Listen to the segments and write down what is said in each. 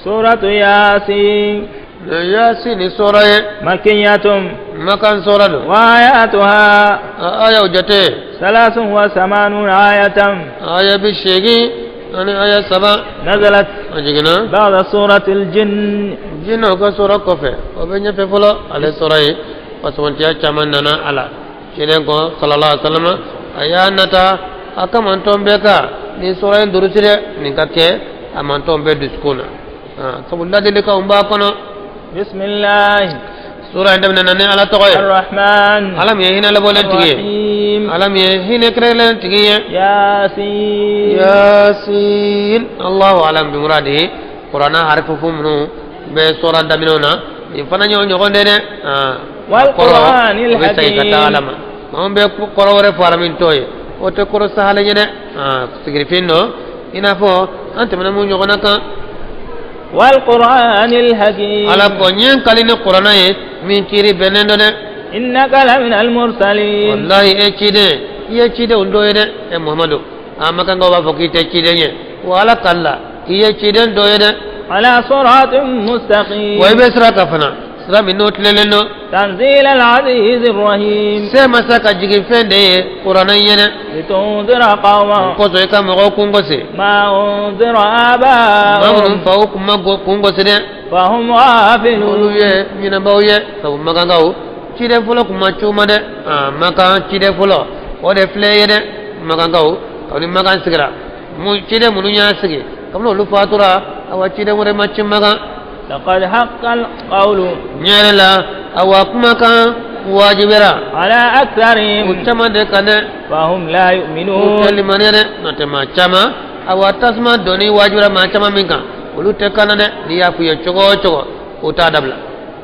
سورة ياسين. Yasin ni sura ye. مكية. Makan sura don. وآياتها A ayaw jate 83 آية. Aya 83. نزلت A jiginna بعد سورة الجن. Jinɛw ka sura kɔfɛ, o bɛ ɲɛfɛ fɔlɔ. Ale sura ye fasamantiya caman nana a la. Ciden kɔ sallallahu alaihi wasallam, a y'a nata a ka mantɔn bɛɛ kan nin sura in durusi dɛ, nin ka kɛ a mantɔn bɛɛ dusukun na. Ah, sabu ladilikanw b'a kɔnɔ. بسم الله Sura in daminɛna ni Ala tɔgɔ ye. الرحمن Ala min ye hinɛ labɔlen tigi ye. الرحيم. Ala min ye hinɛ kɛrɛnkɛrɛnnen tigi ye. ياسين. Yasin, Allahu alam bi muradihi. Kuranna harifu minnu bɛ sura daminɛw na, nin fana y'o ɲɔgɔn de dɛ. Ah, والقرآن kɔrɔ o bɛ segin ka taa الحكيم. Ala ma. Maa min bɛ kɔrɔ wɛrɛ fɔ a la min t'o ye, o tɛ kɔrɔ sahalen ye dɛ. Ah, sigirifin don i n'a fɔ an tɛmɛna mun ɲɔgɔnna kan. والقرآن الحكيم. Ala ko n ye n kali ni Kuranna ye min kiiri bɛnnen don dɛ. إنك لمن المرسلين. Wallahi, e ciden, i ye cidenw dɔ ye dɛ. E Muhamadu, a makankaw b'a fɔ k'i tɛ ciden ye wa, Ala kala i ye ciden dɔ ye dɛ. على صراط مستقيم. Wa i bɛ sira kan fana, sira min n'o tilenlen don. تنزيل العزيز الرحيم. Se masa ka jigin fɛn de ye Kuranna in ye dɛ. لتنذر قوما O kosɔn i ka mɔgɔw kun gosi ما أنذر maa minnu آباؤهم faw kun ma kun gosi dɛ. فهم Olu غافلون. ye ɲinɛbaw ye, sabu makankaw ciden fɔlɔ kun ma c'u ma dɛ. Aa, Makan ciden fɔlɔ o de filɛ ye dɛ. Makankaw, kabini Makan sigira, mu ciden minnu y'a sigi, kabini olu fatura, awa ciden wɛrɛ ma ci Makan. لقد حق القول Ɲɛ yɛrɛ la, awa kumakan wajibira على u أكثرهم caman de kan dɛ. فهم لا U tɛ يؤمنون. limaniya dɛ, n'o tɛ maa caman, awa tasuma donni wajibira maa caman min kan, olu tɛ kana dɛ. N'i y'a f'u ye cogo o cogo, u t'a dabila.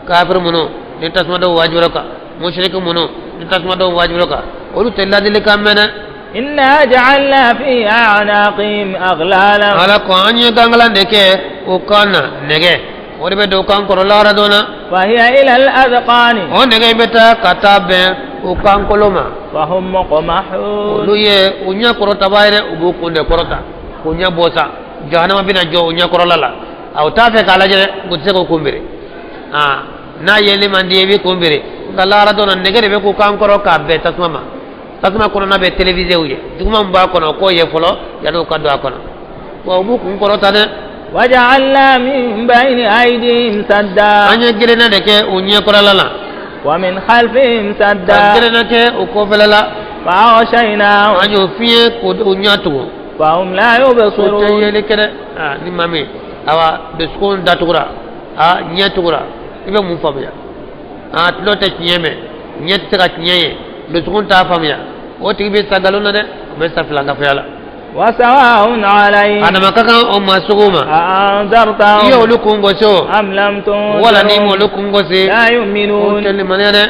Kafiri minnu ni tasuma dɔw wajibira kan, musiriki minnu ni tasuma dɔw wajibira kan, olu tɛ ladilikan mɛn dɛ. إنا جعلنا في أعناقهم أغلالا. Ala ko an ye gangalan de kɛ o kan na, nɛgɛ o de bɛ don o kan kɔrɔ lahara don na. فهي إلى الأذقان. O nɛgɛ in bɛ taa ka taa bɛn o kan kolo ma. فهم مقمحون. Olu ye u ɲɛ kɔrɔtaba ye dɛ, u b'u kun de kɔrɔta k'u ɲɛ bɔ sa. Jahanama bɛna jɔ u ɲɛ kɔrɔla la, a u t'a fɛ k'a lajɛ dɛ, u tɛ se k'o kun bere. Aa, n'a yeli man di ye, i b'i kun bere, nka lahara don na, nɛgɛ de bɛ k'u kan kɔrɔ k'a bɛn tasuma ma. Tasuma kɔnɔna bɛ télévisé ye, juguman min b'a kɔnɔ, o k'o ye fɔlɔ yanni u ka don a kɔnɔ. Wa u b'u kun kɔrɔta dɛ. وجعلنا من بين أيديهم سدا. An ye gerenna de kɛ u ɲɛ kɔrɔla la. ومن خلفهم Ka سدا. gerenna kɛ u kɔfɛla la. فأغشيناهم An y'o fiɲɛ k'u u ɲɛ tugu. فهم لا O tɛ يبصرون. yeli kɛ dɛ. Aa, ni maa min awa dusukun datugura, a ɲɛ tugura, i bɛ mun faamuya? A tulo tɛ tiɲɛ mɛn, ɲɛ tɛ se ka tiɲɛ ye, dusukun t'a faamuya, o tigi bɛ sa nkalon na dɛ, o bɛ sa filankafoya la. وسواء عليهم Adama ka kan o maa sugu ma, i ye أأنذرتهم olu kun gosi o أم لم wala n'i ma تنذرهم olu kun gosi, لا o يؤمنون. tɛ limaniya dɛ.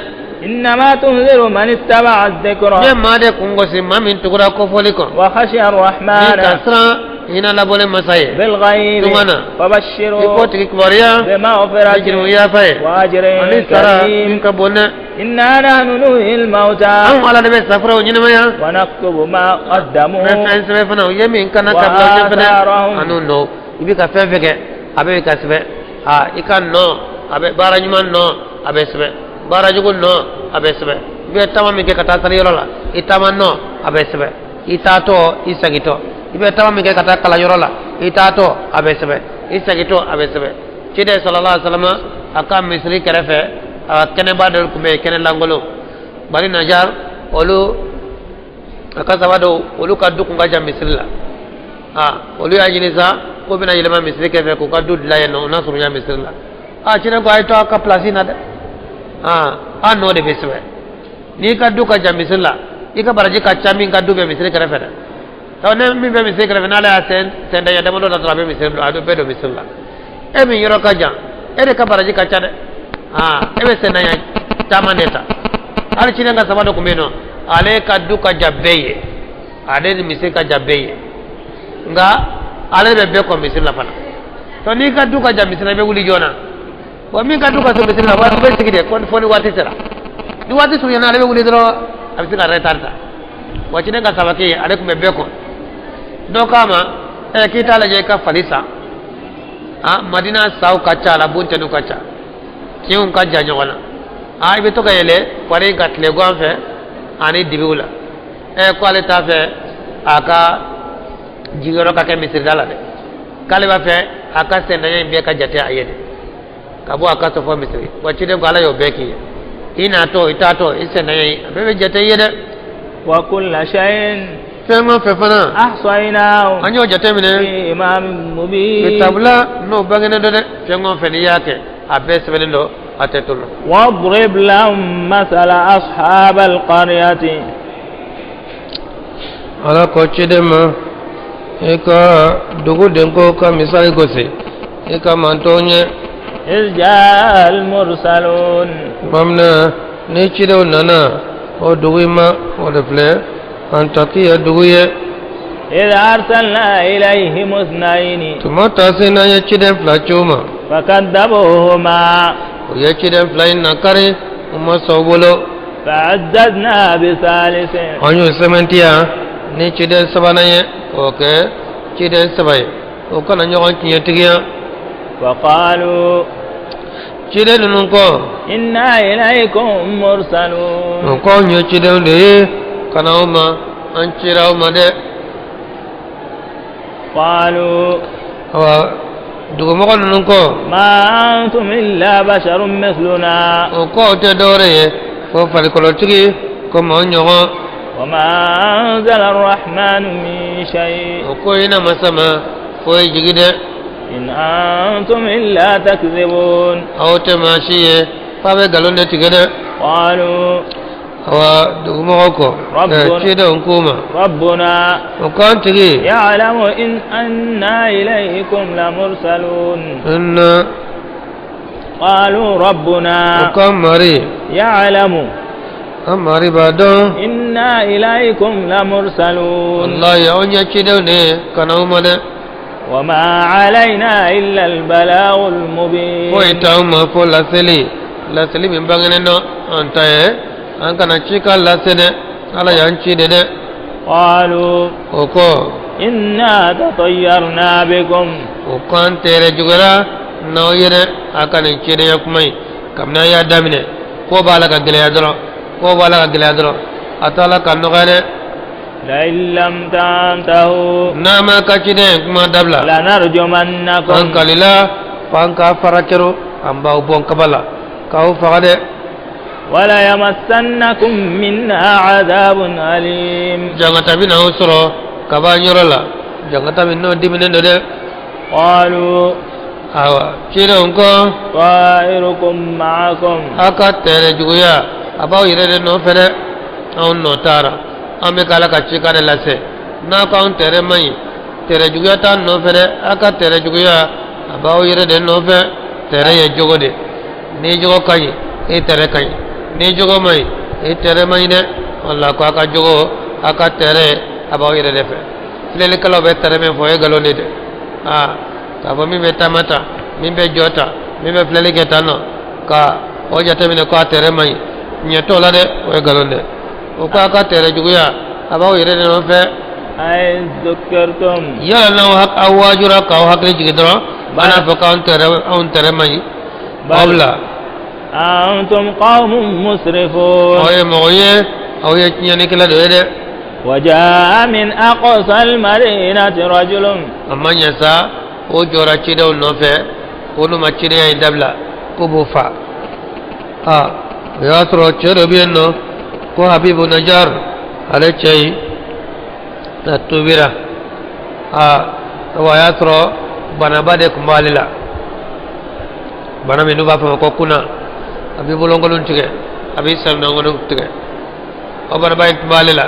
إنما تنذر من اتبع الذكر Ne maa de kun gosi, maa min tugura kɔfɔli kɔ وخشي ni ka الرحمن siran hinɛ labɔlen masa ye بالغيب. Tunga na, i فبشره k'o tigi kibaruya ni بمغفرة jurumu yafa ye وأجر ani sara min كريم. ka bon dɛ. إنا نحن نحيي الموتى Anw Ala de bɛ safuraw ɲɛnamaya. ونكتب ما N bɛ قدموا fɛn sɛbɛn fana, u ye min kana ka bila ɲɛ fana وآثارهم. an'u nɔ. I bɛ ka fɛn fɛn kɛ, a bɛ ka sɛbɛn. A i ka nɔ, a bɛ baara ɲuman nɔ, a bɛ sɛbɛn, baara jugu nɔ, a bɛ sɛbɛn. I bɛ taama min kɛ ka taa saliyɔrɔ la, i taama nɔ, a bɛ sɛbɛn, i taatɔ, i segintɔ. I bɛ taama min kɛ ka taa kalanyɔrɔ la, i taatɔ, a bɛ sɛbɛn, i segintɔ, a bɛ sɛbɛn. Ciden sallallahu alaihi wasallam, a ka misiri kɛrɛfɛ, a kɛnɛba dɔ tun bɛ yen, kɛnɛ lankolon. Bani Najar, olu a ka saba dɔw, olu ka du kun ka jan misiri la. Aa, olu y'a ɲini sa k'u bɛna yɛlɛma misiri kɛrɛfɛ k'u ka du dilan yen nɔ, o n'a surunya misiri la. Aa, ciden ko a ye to a ka place na dɛ. Aa, a nɔ de bɛ sɛbɛn. N'i ka du ka jan misiri la, i ka baraji ka ca min ka du bɛ misiri kɛrɛfɛ dɛ. Ɔ, ne min bɛ misiri kɛrɛfɛ, n'ale y'a sen sendanya damadɔ la dɔrɔn, a bɛ misiri don, a bɛ bɛɛ don misiri la. E min yɔrɔ ka jan, e de ka baraji ka ca dɛ. Aa, e bɛ sendanya caman de ta. Hali ciden ka saba dɔ tun bɛ yen nɔ, ale ka du ka jan bɛɛ ye, ale ni misiri ka jan bɛɛ ye, nka ale bɛ bɛɛ kɔn misiri la fana. To n'i ka du ka jan misiri la, i bɛ wuli joona. Wa min ka du ka so misiri la, o bɛ sigi de ko fo ni waati sera. Ni waati surunyana, ale bɛ wuli dɔrɔn, a bɛ se ka retard ta. Wa ciden ka sabaki, ale tun bɛ bɛɛ kɔn. Dɔ k'a ma ɛ k'i t'a lajɛ i ka fali san. A Madina saw ka ca a la, bunteniw ka ca, kinw ka jan ɲɔgɔn na. A i bɛ to ka yɛlɛ fari ka tilegan fɛ ani dibiw la. Ɛ, ko ale t'a fɛ a ka jigiyɔrɔ ka kɛ misirida la dɛ, k'ale b'a fɛ a ka sendanya in bɛɛ ka jate a ye de, ka bɔ a ka so fɔ misiri wa. Ciden ko ala y'o bɛɛ k'i ye, i natɔ, i taatɔ, i sendanya in, a bɛɛ bɛ jate i ye dɛ. وكل شيء Fɛn o fɛn fana, أحصيناه an y'o jate minɛ في إمام مبين. Kitabula n'o bangenen don dɛ. Fɛn o fɛn n'i y'a kɛ, a bɛɛ sɛbɛnnen don, a tɛ tunu. واضرب لهم مثل أصحاب القرية. Ala ko ciden ma, i ka dugu ko ka misali gosi i ka mantɔn ye. إذ جاء المرسلون. Tuma min na ni cidenw nana o dugu in ma, o de filɛ Antakiya dugu ye. إذ أرسلنا إليهم اثنين. Tuma taa se n'an ye ciden fila ci u ma. فكذبوهما. U ye ciden fila in nakari, u ma sɔn u bolo. فعززنا بثالث. An y'o sɛmɛntiya ni ciden sabanan ye, k'o kɛ ciden saba ye, o kana ɲɔgɔn tiɲɛtigiya. وقالوا Ciden ninnu kɔ, إنا إليكم مرسلون. O ko anw ye cidenw de ye ka na aw ma, an cira aw ma dɛ. قالوا Awa, dugumɔgɔ ninnu kɔ, ما أنتم إلا بشر مثلنا. O ko aw tɛ dɔwɛrɛ ye fo farikolotigi komi anw ɲɔgɔn. وما أنزل الرحمن من شيء. O ko hinɛ masa ma foyi jigi dɛ. إن أنتم إلا تكذبون. Aw tɛ maa si ye f'a bɛ nkalon de tigɛ dɛ. قالوا Awa, dugumɔgɔw kɔ, Rabbuna. Cidenw k'u ma, ربنا o k'an tigi يعلم إن أنا إليكم لمرسلون. Inna قالوا ربنا o k'an mari يعلم an mari b'a dɔn إنا إليكم لمرسلون. Wallahi, anw ye cidenw de ye ka na aw ma dɛ. وما علينا إلا البلاغ المبين. Foyi t'anw ma fo laseli, laseli min bangenen don. An ta ye an kana ci ka lase dɛ, Ala y'an ci de dɛ. قالوا O ko إنا تطيرنا بكم. O ko an tɛrɛ juguyara n'aw ye dɛ, a ka nin cidenya kuma in, kabini an y'a daminɛ, ko b'a la ka gɛlɛya dɔrɔn, ko b'a la ka gɛlɛya dɔrɔn, a t'ala ka nɔgɔya dɛ. لئن لم تنتهوا N'a ma ka ciden kuma dabila, an لنرجمنكم. kalila f'an k'a fara cɛro, an b'aw bɔn kaba la k'aw faga dɛ. وليمسنكم منا عذاب أليم. Jangata bɛ n'aw sɔrɔ kaba yɔrɔ la, jangata min n'o diminen don dɛ. قالوا Awa, cidenw ko طائركم معكم. aw ka tɛrɛ juguya a b'aw yɛrɛ de nɔfɛ dɛ, anw nɔ taara, an bɛ k'Ala ka cikan de lase. N'a ko anw tɛrɛ man ɲi, tɛrɛ juguya t'an nɔfɛ dɛ, aw ka tɛrɛ juguya a b'aw yɛrɛ de nɔfɛ. Tɛrɛ ye jogo de, ni jogo ka ɲi, i tɛrɛ ka ɲi, ni jogo man ɲi, i tɛrɛ man ɲi dɛ. Wala ko aw ka jogo, aw ka tɛrɛ a b'aw yɛrɛ de fɛ. Filɛlikɛlaw bɛ tɛrɛ min fɔ, o ye nkalon de dɛ. Aa, k'a fɔ min bɛ taama ta, min bɛ jɔ ta, min bɛ filɛli kɛ tan nɔ, ka o jateminɛ ko a tɛrɛ man ɲi, ɲɛ t'o la dɛ, o ye nkalon dɛ. O ko a ka tɛrɛ juguya a b'aw yɛrɛ de nɔfɛ. أئذ ذكرتم. Yala n'aw aw waajura k'aw hakili jigin dɔrɔn, a n'a fɔ k'anw tɛrɛ, anw tɛrɛ man ɲi aw بل la. أنتم قوم مسرفون. Aw ye mɔgɔ ye, aw ye tiɲɛnikɛla dɔ ye dɛ. وجاء من أقصى المدينة رجل. A ma ɲɛ sa, o jɔra cidenw nɔfɛ ko n'u ma cidenya in dabila k'u b'u fa. A o y'a sɔrɔ cɛ dɔ bɛ yen nɔ ko Habibu Najar, ale cɛ in a tubira. A wa a y'a sɔrɔ banaba de tun b'ale la, bana min n'u b'a fɔ a ma ko kuna, a b'i bolonkolon tigɛ, a b'i sɛmɛnkolon tigɛ. O banaba in tun b'ale la,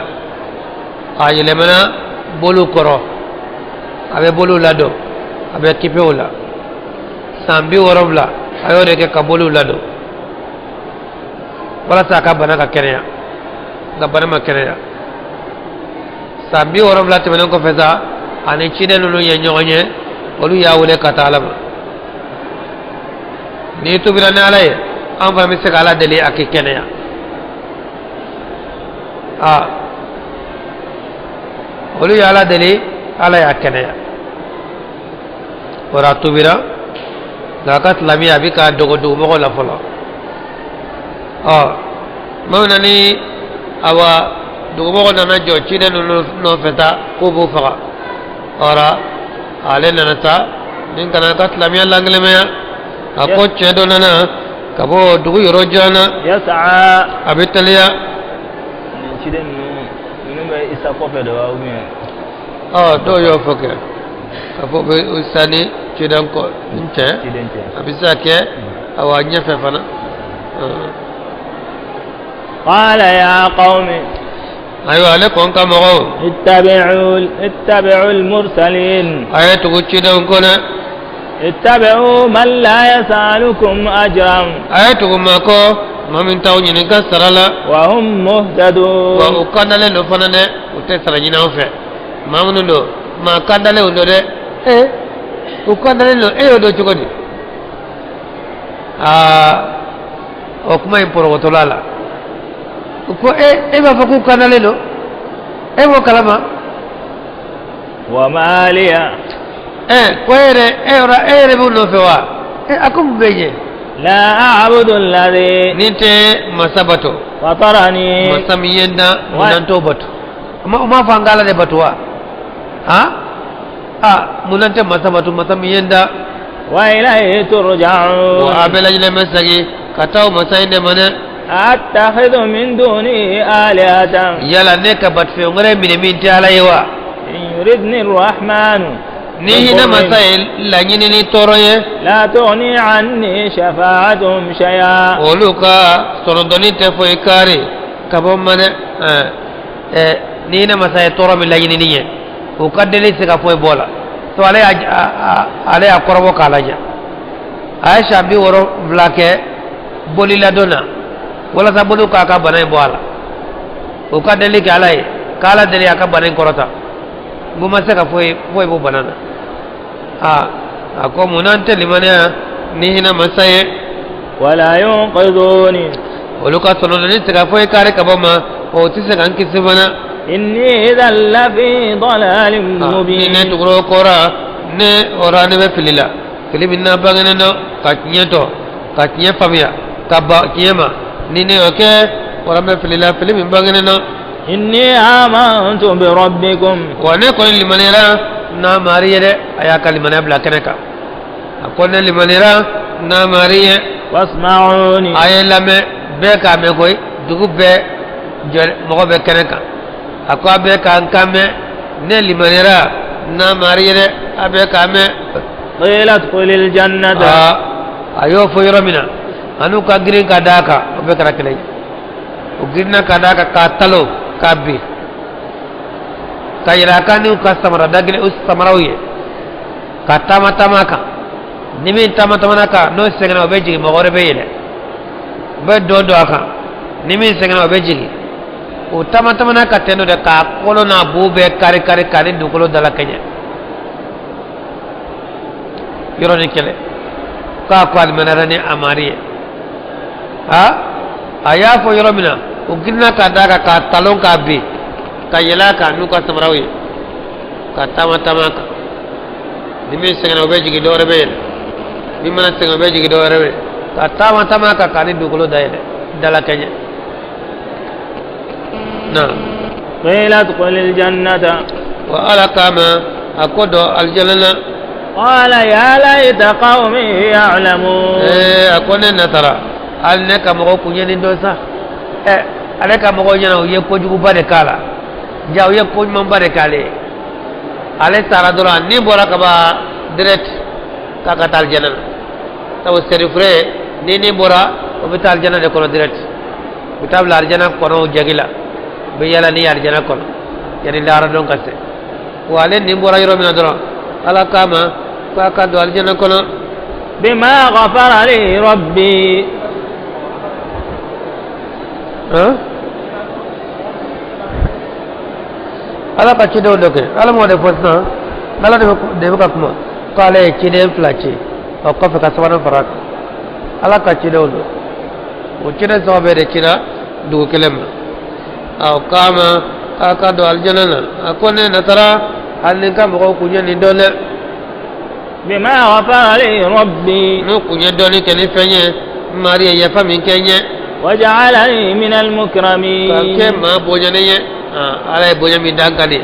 a yɛlɛmana bolo kɔrɔ, a bɛ bolow ladon, a bɛ kipew la. San 70 a y'o de kɛ ka bolow ladon walasa a ka bana ka kɛnɛya, nka bana ma kɛnɛya. San 70 tɛmɛnen kɔfɛ sa, ani ciden ninnu ye ɲɔgɔn ye, olu y'a wele ka taa Ala ma. N'i tubira ni Ala ye, an fana bɛ se ka Ala deli a k'i kɛnɛya. Aa, olu ye Ala deli, Ala y'a kɛnɛya. O la a tubira. Nka a ka silamɛya a bɛ k'a dogo dugumɔgɔw la fɔlɔ. Ɔ tuma min na ni awa dugumɔgɔw nana jɔ ciden ninnu nɔfɛ ta k'u b'u faga, ɔra ale nana taa ni ka na a ka silamɛya lankelemaya. A ko cɛ dɔ nana ka bɔ dugu yɔrɔ jan na, a bɛ teliya. Nin ciden ninnu bɛ Isa kɔfɛ de wa ou bien? Ɔ dɔw y'o fɔ kɛ k'a fɔ bɛ Isa ni ciden kɔ n cɛ, a bɛ se ka kɛ awa ɲɛfɛ fana. Qala ya qawmi. Ayiwa, ale ko n ka mɔgɔw. Ittabi'u ittabi'u al-mursalin. A ye tugu cidenw kɔ dɛ. Ittabi'u man la yas'alukum ajran. A ye tugu maa kɔ, maa min t'aw ɲininka sara la. Wa hum muhtadun. Wa u kandalen don fana dɛ, u tɛ sara ɲini aw fɛ. Maa minnu don, maa kandalenw don dɛ. Ee, u kandalen don, e y'o dɔn cogo di? Aa, o kuma in porokotola la. U ko e b'a fɔ k'u kandalen don, e b'o kalama. Wa ma liya. Ɛ, ko e yɛrɛ, e yɔrɔ, e yɛrɛ b'u nɔfɛ wa? Ɛ, a ko mun bɛ ɲɛ? La a'budu alladhi. Ni tɛ masa bato. Fatarani. Masa min ye n dan, mun na n t'o bato? O m'a fɔ an ka Ala de bato wa? Han? A, mun na n tɛ masa bato, masa min ye n dan? Wa ilayhi turja'un. Wa a bɛɛ lajɛlen bɛ segin ka taa o masa in de ma dɛ. Attakhidhu min dunihi alihatan. Yala ne ka batofɛn wɛrɛ minɛ min tɛ Ala ye wa? In yuridni rahmanu. Ni hinɛ masa ye laɲini ni tɔɔrɔ ye. La tughni anni shafa'atuhum shay'a. Olu ka sɔrɔdɔnni tɛ foyi kaari ka bɔ n ma dɛ. Ɛ, ni hinɛ masa ye tɔɔrɔ min laɲini ni ye, o ka deli se ka foyi bɔ la. To ale y'a ale y'a kɔrɔbɔ k'a lajɛ. A ye san 60 kɛ boliladon na walasa boliw k'a ka bana in bɔ a la. O ka deli kɛ Ala ye, k'Ala deli a ka bana in kɔrɔta. N ko ma se ka foyi foyi bɔ bana na. Aa, a ko mun na n tɛ limaniya ni hinɛ masa ye? Wala yunqidhuni. Olu ka sɔnɔdɔnni tɛ se ka foyi kari ka bɔ ma, o tɛ se ka n kisi fana. Inni idhan lafi dalalin mubin. Ni ne tugura o kɔra, ne ora ne bɛ fili la, fili min n'a bangenen don ka tiɲɛ tɔ ka tiɲɛ faamuya ka ban tiɲɛ ma. Ni ne y'o kɛ, ora n bɛ fili la, fili min bangenen don. Inni amantu bi rabbikum. Wa ne kɔni limaniyara n'a mari ye dɛ. A y'a ka limaniya bila kɛnɛ kan. A ko ne limaniyara n'a mari ye. Wasma'uni. A ye lamɛn, bɛɛ k'a mɛn koyi. Dugu bɛɛ jɔ, mɔgɔ bɛ kɛnɛ kan. A ko a bɛɛ k'an kan mɛn, ne limaniyara n'a mari ye dɛ, a bɛɛ k'a mɛn. Qila udkhulil jannata. A y'o fɔ yɔrɔ min na, a n'u ka girin ka d'a kan, o bɛɛ kɛra kelen ye. O girinna ka d'a kan k'a talo k'a bin ka yɛlɛ a kan n'u ka samara da kelen o samaraw ye ka taama taama kan. Ni min taama taamana kan, n'o sɛgɛnna, o bɛ jigin, mɔgɔ wɛrɛ bɛ yɛlɛ. U bɛ dɔ don a kan, ni min sɛgɛnna, o bɛ jigin. O taama taamana ka tɛn dɔ de k'a kolo n'a bu bɛɛ kari kari k'a ni dugukolo dalakɛɲɛ yɔrɔnin kelen. K'a ko a limaniyara ni a mari ye. A y'a fɔ yɔrɔ min na, u girinna ka d'a kan k'a talon k'a bin ka yɛlɛ a kan n'u ka samaraw ye ka taama taama a kan. Ni min sɛgɛnna, o bɛ jigin, dɔ wɛrɛ bɛ yɛlɛ. Min mana sɛgɛn, o bɛ jigin, dɔ wɛrɛ bɛ yɛlɛ, ka taama taama a kan k'a ni dugukolo dayɛlɛ dalakɛɲɛ na. Qila udkhulil jannata. Wa Ala k'a ma, a ko don alijana na. Qala ya layta qawmi ya'lamun. Ee, a ko ne natara hali ne ka mɔgɔw kun ye nin dɔn sa. Ɛ, ale ka mɔgɔw ɲɛna u ye kojuguba de k'a la, ja u ye koɲumanba de k'ale ye. Ale sara dɔrɔn, a ni bɔra ka ban direct k'a ka taa alijana na. Sabu serifure ni bɔra, o bɛ taa alijana de kɔnɔ direct. U bɛ taa bila alijana kɔnɔ jagi la, u bɛ yala ni alijana kɔnɔ yanni lahara don ka se. Wa ale ni bɔra yɔrɔ min na dɔrɔn, Ala k'a ma k'a ka don alijana kɔnɔ. Bima ghafara li rabbi. Han, Ala ka cidenw dɔ kɛ, Ala m'o de fɔ sisan. Ala de bɛ ka kuma k'ale ye ciden fila ci, o kɔfɛ ka sabanan fara a kan. Ala ka cidenw don, o ciden saba bɛɛ de cira dugu kelen ma. A o k'a ma k'a ka don alijana na, a ko ne natara hali ni n ka mɔgɔw kun ye nin dɔn dɛ. بما غفر لي ربي N'u kun ye dɔnni kɛ ni fɛn ye, n mari ye yafa min kɛ n ye, وجعلني من ka المكرمين kɛ maa bonyanen ye. Ala ye bonya min da n kan de,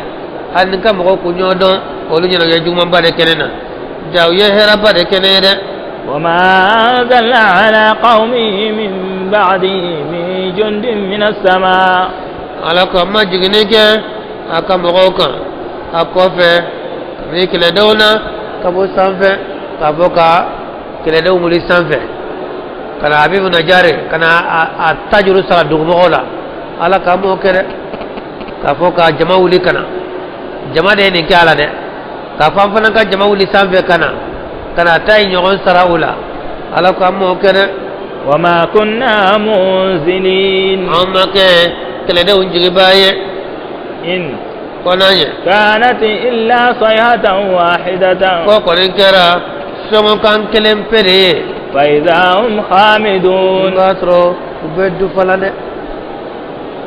hali ni n ka mɔgɔw kun y'o dɔn, olu ɲɛna u ye jugumanba de kɛ ne na, ja u ye hɛrɛba de kɛ ne ye dɛ. وما أنزلنا على قومه من بعده من جند من السماء. Ala ko a ma jiginni kɛ a ka mɔgɔw kan a kɔfɛ kabini kɛlɛdenw na ka bɔ sanfɛ, ka bɔ ka kɛlɛdenw wuli sanfɛ ka na Abibu Najari ka na a tajuru sara dugumɔgɔw la. Ala k'a m'o kɛ dɛ, k'a fɔ ka jama wuli ka na, jama de ye nin kɛ a la dɛ, k'a fɔ an fana ka jama wuli sanfɛ ka na ka na ta in ɲɔgɔn sara u la. Ala ko an m'o kɛ dɛ. وما كنا منزلين. An ma kɛ kɛlɛdenw jigibaa ye. إن Kɔnɔ ye كانت إلا صيحة واحدة ko kɔni kɛra sɔngɔkan kelen pe de ye, فإذا هم n خامدون. b'a sɔrɔ u bɛ du fana dɛ,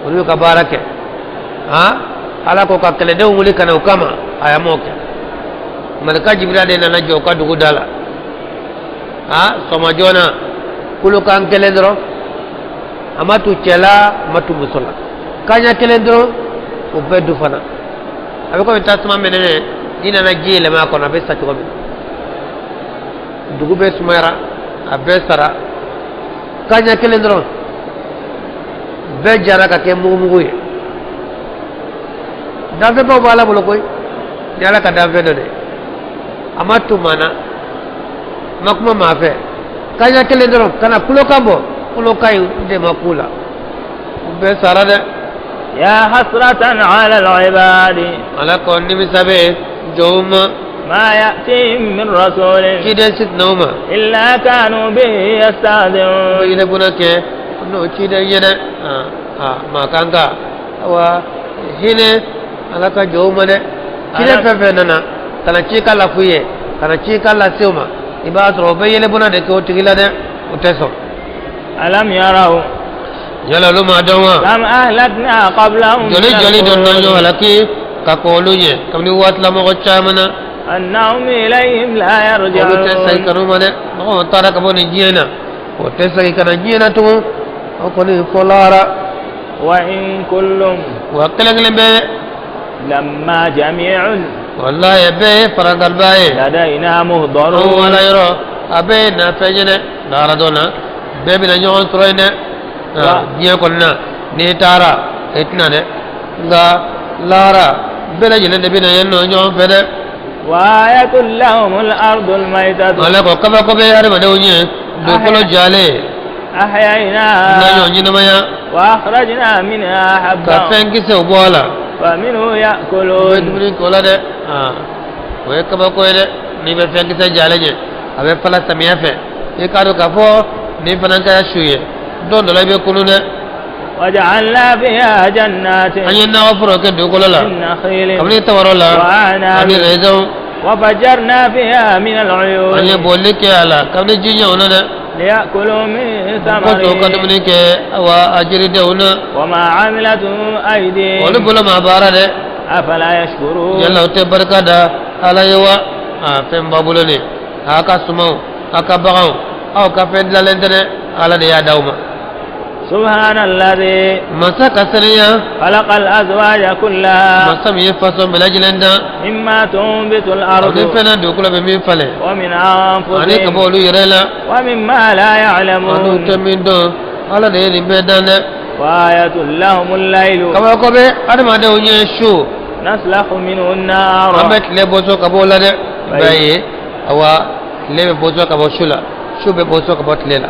olu y'u ka baara kɛ. Han, Ala ko ka kɛlɛdenw wuli ka na u kama, a y'a m'o kɛ. Malika Jibira de nana jɔ u ka dugu da la. Han, sɔgɔma joona, kulukan kelen dɔrɔn, a ma tu cɛ la, a ma tu muso la, kaɲa kelen dɔrɔn, u bɛɛ du fana. A bɛ komi tasuma mɛnɛ, n'i nana ji yɛlɛma a kɔnɔ, a bɛ sa cogo min. Dugu bɛɛ sumayara, a bɛɛ sara. Kaɲa kelen dɔrɔn, bɛɛ jara ka kɛ mugumugu ye. Danfɛnbaw b'Ala bolo koyi, ni Ala ka danfɛn dɔ de ye. A ma tu maa na, a ma kuma maa fɛ, kaɲa kelen dɔrɔn ka na kulokan bɔ, kulokan in de ma k'u la, u bɛɛ sara dɛ. يا حسرة على العباد. Ala ko nimisa bɛ jɔnw ma. ما يأتيهم من رسول Ciden si tɛna u ma إلا كانوا به u bɛ يستهزئون. yɛlɛbuna kɛ n'o ciden ye dɛ. Maa kan ka awa hinɛ Ala ka jɔnw ma dɛ. Ciden fɛn fɛn nana ka na ci ka laf'u ye, ka na ci ka lase u ma, i b'a sɔrɔ u bɛ yɛlɛbuna de kɛ o tigi la dɛ, o tɛ sɔn. ألم يروا Yala olu ma dɔn wa كم أهلكنا قبلهم من joli joli dɔ na ɲɔgɔn القرون halaki ka kɔn olu ɲɛ kabini waatilamɔgɔ caman na? أنهم إليهم لا Olu tɛ segin يرجعون. ka n'u ma dɛ. Mɔgɔ taara ka bɔ nin diɲɛ na, o tɛ segin ka na diɲɛ na tugun, o kɔni fɔlara. وإن كل Wa kelen kelen bɛɛ لما جميع walayi bɛɛ ye farankanba ye. لدينا Anw مهضرون. wala yɔrɔ a bɛɛ ye nafɛn ye dɛ. Lahara dɔ na, bɛɛ bɛna ɲɔgɔn sɔrɔ yen dɛ. Diɲɛ kɔni na, n'i taara i tɛna dɛ, nka lahara bɛɛ lajɛlen de bɛna yen nɔ ɲɔgɔn fɛ dɛ. وآية لهم الأرض الميتة Ala ko kabako bɛ hadamadenw ye dugukolo jalen n'a أحييناها ɲɔgɔn ɲɛnamaya وأخرجنا منها ka حبا fɛn kisɛw bɔ a la, فمنه u bɛ يأكلون. dumuni k'o la dɛ. O ye kabako ye dɛ. N'i bɛ fɛn kisɛ jalen ye, a bɛ fala samiya fɛ, i k'a dɔn k'a fɔ nin fana kɛra su ye, don dɔ la i bɛ kunun dɛ. وجعلنا فيها جنات An ye nakɔ foro kɛ dugukolo la من نخيل kabini tawaro la وأعناب ani rɛzɛnw. وفجرنا فيها من An ye العيون bɔli kɛ a la kabini ji ɲɛw na dɛ, ليأكلوا من ko to ka ثمره dumuni kɛ awa a jiridenw na. وما عملته Olu أيديهم bolo ma baara dɛ. أفلا يشكرون. Yala o tɛ barika da Ala ye wa? A fɛn b'a bolo de, a ka sumanw, a ka baganw, aw ka fɛn dilanlen tɛ dɛ, Ala de y'a d'aw ma. سبحان الذي Masa ka saniya خلق الأزواج كلها masa min ye fasɔn bɛɛ lajɛlen dan مما تنبت الأرض ani fɛn na dugukolo bɛ min falen ومن ani ka bɔ أنفسهم olu yɛrɛ la ومما لا ani u tɛ يعلمون. min dɔn, Ala de ye nin bɛɛ dan dɛ. وآية لهم الليل Kabako bɛ adamadenw ye su, نسلخ منه النار an bɛ tile bɔsɔ ka bɔ o la dɛ. I b'a ye awa tile bɛ bɔsɔ ka bɔ su la, su bɛ bɔsɔ ka bɔ tile la.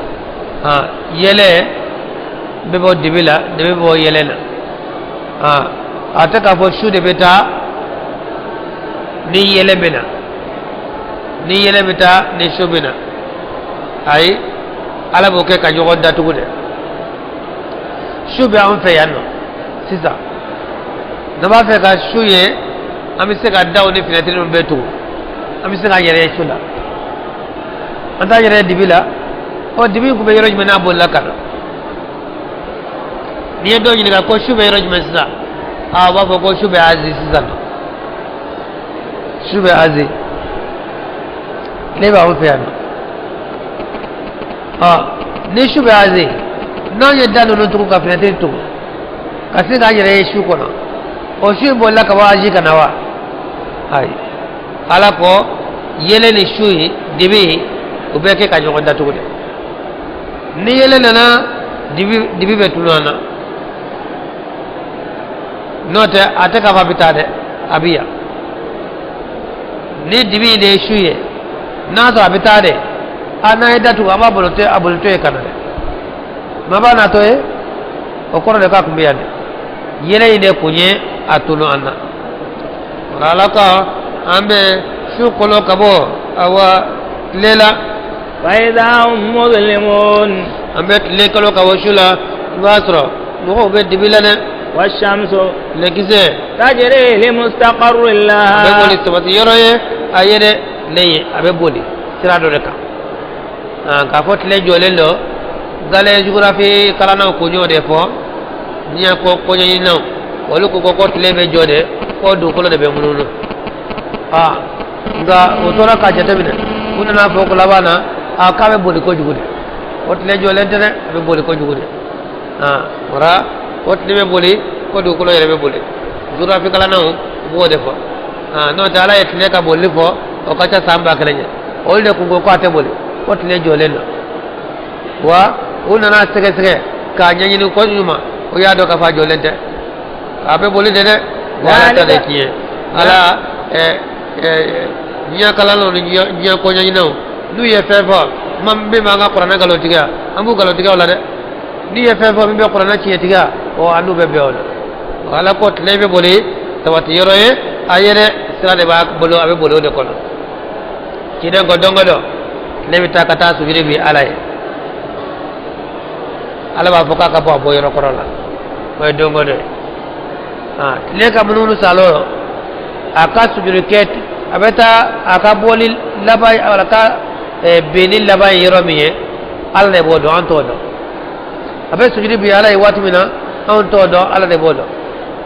Han, yɛlɛ bɛ bɔ dibi la, dibi bɛ bɔ yɛlɛ na. Han, a tɛ k'a fɔ su de bɛ taa ni yɛlɛ bɛ na, ni yɛlɛ bɛ taa ni su bɛ na. Ayi, Ala b'o kɛ ka ɲɔgɔn datugu dɛ. Su bɛ an fɛ yan nɔ sisan, n'an b'a fɛ ka su ye, an bɛ se ka daw ni finɛtiri ninnu bɛɛ tugu, an bɛ se k'an yɛrɛ ye su la. An t'an yɛrɛ ye dibi la. Ɔ, dibi in tun bɛ yɔrɔ jumɛn n'a bolila ka na? N'i ye dɔw ɲininka ko su bɛ yɔrɔ jumɛn sisan, aa, u b'a fɔ ko su bɛ Azi sisan nɔ, su bɛ Azi. Tile b'anw fɛ yan nɔ. Ɔ, ni su bɛ Azi, n'anw ye da ninnu tugu ka finɛtiri tugu ka se k'an yɛrɛ ye su kɔnɔ, o su in bolila ka bɔ Azi ka na wa? Ayi, Ala ko yeelen ni su ye dibi, u bɛ kɛ ka ɲɔgɔn datugu de. Ni yeelen nana, dibi, dibi bɛ tunu an na. N'o tɛ, a tɛ k'a fɔ a bɛ taa dɛ, a bɛ yan. Ni dibi in de ye su ye, n'a sɔrɔ a bɛ taa de, a n'an ye datugu, an b'a bolo to, a bolitɔ ye ka na dɛ. Maa b'a natɔ ye, o kɔrɔ de k'a tun bɛ yan dɛ. Yeelen in de kun ye a tunu an na. Ala ka an bɛ su kolo ka bɔ awa tile la. Fa iza hum muzlimun. An bɛ tile kolo ka bɔ su la, i b'a sɔrɔ mɔgɔw bɛ dibi la dɛ. Washamsu. Tilekisɛ. Tajri li mustaqarrin laha. A bɛ boli sabati yɔrɔ ye a ye dɛ. Tile ye, a bɛ boli sira dɔ de kan. K'a fɔ tile jɔlen don, gale géographie kalannaw ko y'o de fɔ. Diɲɛ ko koɲɛɲininaw, olu ko ko tile bɛ jɔ de, ko dugukolo de bɛ munumunu. Nka o tora k'a jateminɛ, u nana fɔ ko laban na, a k'a bɛ boli kojugu de. O tile jɔlen tɛ dɛ, a bɛ boli kojugu de. Wara o tile bɛ boli ko dugukolo yɛrɛ bɛ boli, géographie kalannaw u b'o de fɔ. N'o tɛ, Ala ye tile ka bolili fɔ, o ka ca san 1000 ɲɛ. Olu de kun ko ko a tɛ boli, ko tile jɔlen don. Wa u nana sɛgɛsɛgɛ k'a ɲɛɲini ko ɲuman, o y'a dɔn k'a fɔ a jɔlen tɛ, a bɛ boli de dɛ. Wa Ala ta de ye tiɲɛ. Ala diɲɛ kalannaw ni diɲɛ ko ɲɛɲininaw, n'u ye fɛn fɔ ma min b'an ka kuranɛ nkalontigiya, an b'u nkalontigiya o la dɛ. N'i ye fɛn fɔ min bɛ kuranɛ tiɲɛtigiya, ɔ, an n'u bɛ bɛn o la. Ala ko tile bɛ boli sabati yɔrɔ ye a ye dɛ, sira de b'a bolo, a bɛ boli o de kɔnɔ. Ciden ko don o don tile bɛ taa ka taa sujudi bi Ala ye. Ala b'a fɔ k'a ka bɔ a bɔ yɔrɔ kɔrɔ la. O ye don o don ye. Tile ka munumunu salo, a ka sujudi kɛ, a bɛ taa a ka bɔli laban, a ka benni laban ye yɔrɔ min ye, Ala de b'o dɔn, an t'o dɔn. A bɛ sujudi bi Ala ye waati min na, anw t'o dɔn, Ala de b'o dɔn.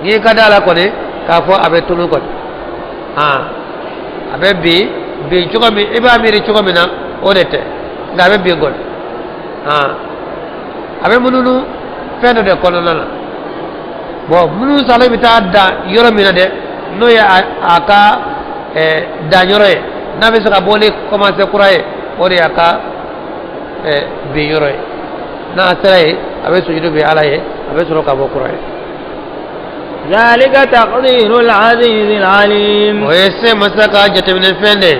N'i ka da la kɔni k'a fɔ a bɛ tunu kɔni, a bɛ bin bin cogo min, i b'a miiri cogo min na, o de tɛ, nka a bɛ bin kɔni. A bɛ mununu fɛn dɔ de kɔnɔna na. Bɔn, mununu salo bɛ taa dan yɔrɔ min na dɛ, n'o ye a ka dan yɔrɔ ye, n'a bɛ se ka bɔli commencer kura ye, o de y'a ka bin yɔrɔ ye. N'a sera yen, a bɛ sujudu bi Ala ye, a bɛ sɔrɔ ka bɔ kura ye. ذلك تقدير العزيز العليم. O ye se masa ka jateminɛ fɛn de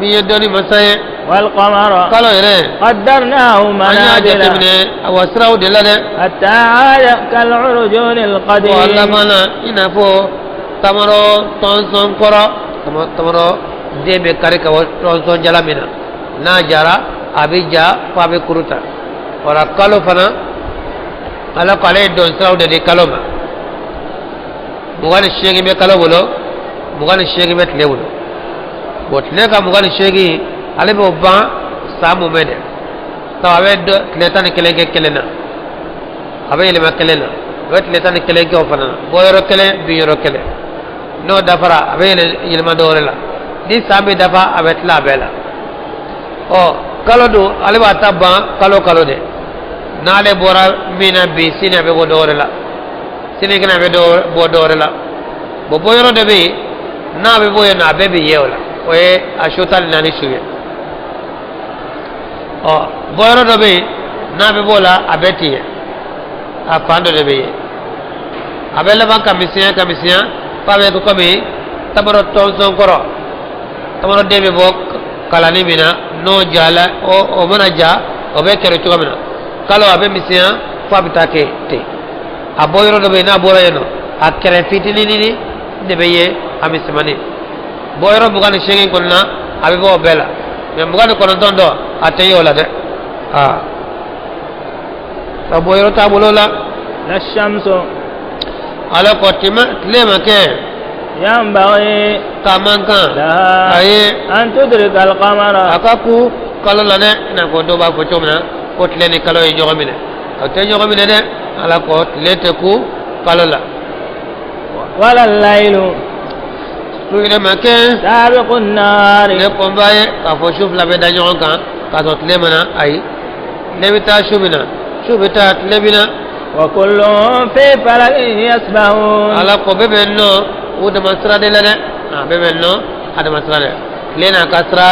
min ye, dɔnni masa ye. والقمر Kalo yɛrɛ, قدرناه an y'a منازل jateminɛ awa siraw de la dɛ. حتى عاد كالعرجون Wa القديم. Laban na, i n'a fɔ tamaro tɔnsɔn kɔrɔ, tamaro den bɛ kari ka bɔ tɔnsɔn jala min na, n'a jara, a bɛ ja fo a bɛ kuru ta. Wala kalo fana, Ala ko ale ye dɔn siraw de di kalo ma. 28 bɛ kalo bolo, 28 bɛ tile bolo. Bon, tile ka 28, ale b'o ban san mun bɛ dɛ, sabu a bɛ tile 11 kɛ kelen na, a bɛ yɛlɛma kelen na, a bɛ tile 11 kɛ o fana na, bɔyɔrɔ kelen, binyɔrɔ kelen. N'o dafara, a bɛ yɛlɛma dɔ wɛrɛ la. Ni san bɛ dafa, a bɛ tila a bɛɛ la. Ɔ, kalo dun, ale b'a ta ban kalo kalo de. N'ale bɔra min na bi, sini a bɛ bɔ dɔ wɛrɛ la, sinikɛnɛ a bɛ bɔ dɔ wɛrɛ la. Bon, bɔyɔrɔ dɔ bɛ yen, n'a bɛ bɔ yen nɔ, a bɛɛ bɛ ye o la, o ye a su 14 su ye. Ɔ, bɔyɔrɔ dɔ bɛ yen, n'a bɛ bɔ o la, a bɛɛ tɛ ye, a fan dɔ de bɛ ye. A bɛ laban ka misɛnya ka misɛnya f'a bɛ kɛ komi tamaro tɔnsɔn kɔrɔ, tamaro den bɛ bɔ kalani min na, n'o jala, o mana ja, o bɛ kɛrɛ cogo min na. Kalo a bɛ misɛnya f'a bɛ taa kɛ ten. A bɔ yɔrɔ dɔ bɛ yen, n'a bɔra yen nɔ, a kɛrɛ fitinin de bɛ ye, a misɛnmanin. Bɔ yɔrɔ 28 kɔnɔna, a bɛ bɔ o bɛɛ la, mɛ 29 dɔ, a tɛ ye o la dɛ. Aa, ka bɔ yɔrɔ t'a bolo la. لا الشمس Ala ko tile ma kɛ ينبغي k'a man kan لها a ye أن تدرك القمر. A ka ku kalo la dɛ, i n'a fɔ dɔw b'a fɔ cogo min na ko tile ni kalo ye ɲɔgɔn minɛ. O tɛ ɲɔgɔn minɛ dɛ. Ala ko tile tɛ ku kalo la. ولا الليل. Su yɛrɛ ma kɛ سابق النهار. Tile kɔnba ye k'a fɔ su fila bɛ da ɲɔgɔn kan k'a sɔrɔ tile ma na. Ayi, tile bɛ taa, su bɛ na, su bɛ taa, tile bɛ na. وكل في فلك يسبحون. Ala ko bɛɛ bɛ nɔ u dama sira de la dɛ. A bɛɛ bɛ nɔ a dama sira dɛ. Tile n'a ka sira,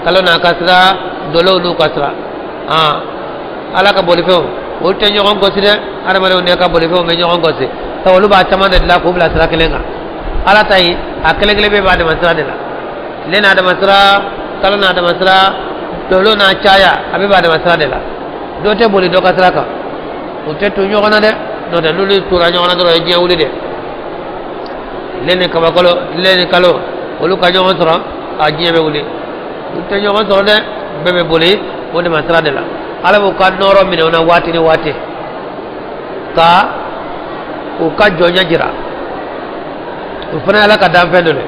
kalo n'a ka sira, dolow n'u ka sira. Ala ka bolifɛnw, olu tɛ ɲɔgɔn gosi dɛ. Adamadenw de ka bolifɛnw bɛ ɲɔgɔn gosi, sabu olu b'a caman de dilan k'u bila sira kelen kan. Ala ta ye, a kelen kelen bɛɛ b'a dama sira de la. Tile n'a dama sira, kalo n'a dama sira, dolo n'a caya, a bɛɛ b'a dama sira de la. Dɔ tɛ boli dɔ ka sira kan, u tɛ to ɲɔgɔn na dɛ. N'o tɛ, n'olu tora ɲɔgɔn na dɔrɔn, o ye diɲɛ wuli dɛ. Tile ni kabakolo, tile ni kalo, olu ka ɲɔgɔn sɔrɔ, a diɲɛ bɛ wuli. U tɛ ɲɔgɔn sɔrɔ dɛ, bɛɛ bɛ boli o dama sira de la. Ala b'u ka nɔɔrɔ minɛ u na waati ni waati ka u ka jɔnya jira. O fana ye Ala ka danfɛn dɔ de.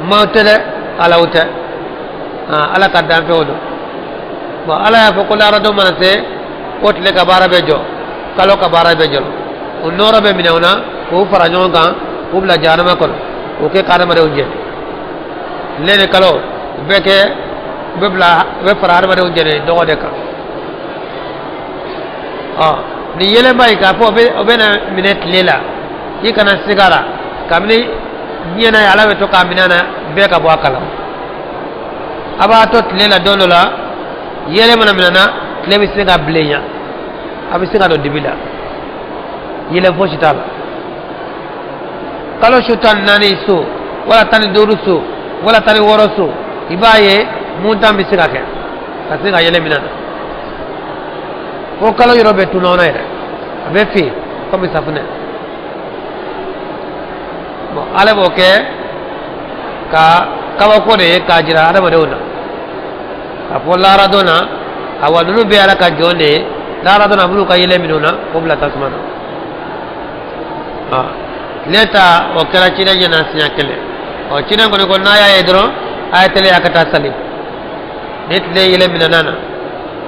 Maaw tɛ dɛ, Alaw tɛ, Ala ka danfɛnw don. Bon, Ala y'a fɔ ko laradon mana se, ko tile ka baara bɛ jɔ, kalo ka baara bɛ jɔ, o nɔɔrɔ bɛ minɛ u na k'u fara ɲɔgɔn kan k'u bila jahanama kɔnɔ, k'o kɛ k'adamadenw jɛ. Tile ni kalo, u bɛ kɛ, u bɛ bila, u bɛ fara adamadenw jɛni dɔgɔ de kan. Ɔ, nin yeelenba in, k'a fɔ o bɛ na minɛ tile la, i kana siga la. Kabini diɲɛ na ye, Ala bɛ to k'a minɛ na bɛɛ ka bɔ a kalama. A b'a to tile la, don dɔ la, yeelen mana minɛ na, tile bɛ se ka bilenya, a bɛ se ka don dibi la, yeelen fosi t'a la. Kalo su 14 so, wala 15 so, wala 16 so, i b'a ye mun tan bɛ se ka kɛ ka se ka yeelen minɛ na, fo kalo yɔrɔ bɛ tunun na yɛrɛ, a bɛ fin komi safunɛ. Bon, Ala b'o kɛ ka kabako de ye k'a jira adamadenw na k'a fɔ laharadon na, awa, ninnu bɛɛ Ala ka jɔn de ye. Laharadon na, a b'olu ka yeelen minɛ u na k'o bila tasuma na. Tile ta, o kɛra ciden ɲɛna siɲɛ kelen. Ɔ, ciden kɔni ko n'a y'a ye dɔrɔn, a ye teliya ka taa sali. Ni tile yeelen minɛna na,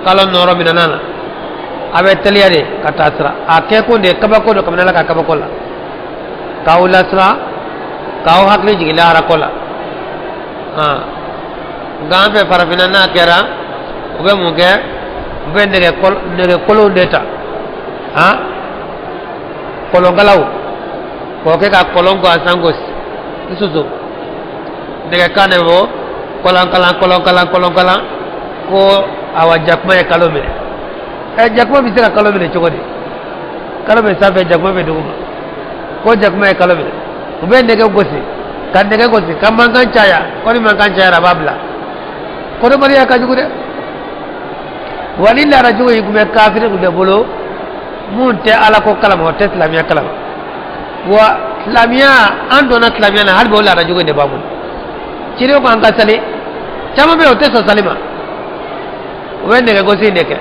kalo nɔɔrɔ minɛna na, a bɛ teliya de ka taa sira. A kɛkun de ye kabako don, kabini Ala ka kabako la, k'aw lasiran, k'aw hakili jigin lahara ko la. Nka an fɛ farafinna, n'a kɛra, u bɛ mun kɛ? U bɛ nɛgɛ kolonw de ta, kɔlɔnkalaw, k'o kɛ ka kɔlɔn gansan gosi i soso nɛgɛ kan de bɔ, kɔlɔnkalan, kɔlɔnkalan, kɔlɔnkalan, ko awa, jakuma ye kalo minɛ. Ɛ, jakuma bɛ se ka kalo minɛ cogo di? Kalo bɛ sanfɛ, jakuma bɛ duguma, ko jakuma ye kalo minɛ. U bɛ nɛgɛ gosi, ka nɛgɛ gosi, ka mankan caya, ko ni mankan cayara, a b'a bila. Kɔnɔbaliya ka jugu dɛ. Wa ni laada jugu in tun bɛ kafiri de bolo, mun tɛ Ala ko kalama, o tɛ silamɛya kalama. Wa silamɛya, an donna silamɛya na, hali bi o laada jugu in de b'an bolo. Ciden ko an ka sali, caman bɛ yen, o tɛ sɔn sali ma, u bɛ nɛgɛgosi in de kɛ.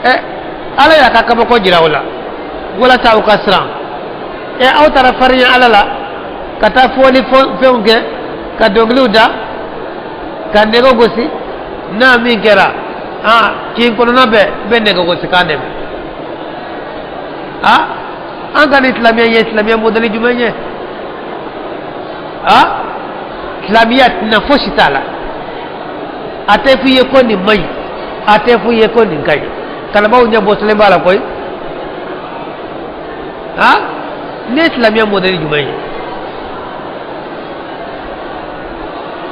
Ɛ, Ala y'a ka kabako jira o la walasa aw ka siran. Ɛ, aw taara farinya Ala la ka taa fɔli fɛnw kɛ, ka dɔnkiliw da, ka nɛgɛ gosi. N'a min kɛra, kin kɔnɔna bɛɛ bɛ nɛgɛ gosi kan dɛmɛ. An ka nin silamɛya ye silamɛya modèle jumɛn ye? Silamɛya tɛna fosi t'a la. A tɛ f'i ye ko nin man ɲi, a tɛ f'i ye ko nin ka ɲi. Kalabaw ɲɛ bɔsilen b'a la koyi. Ne ye silamɛya modèle jumɛn ye?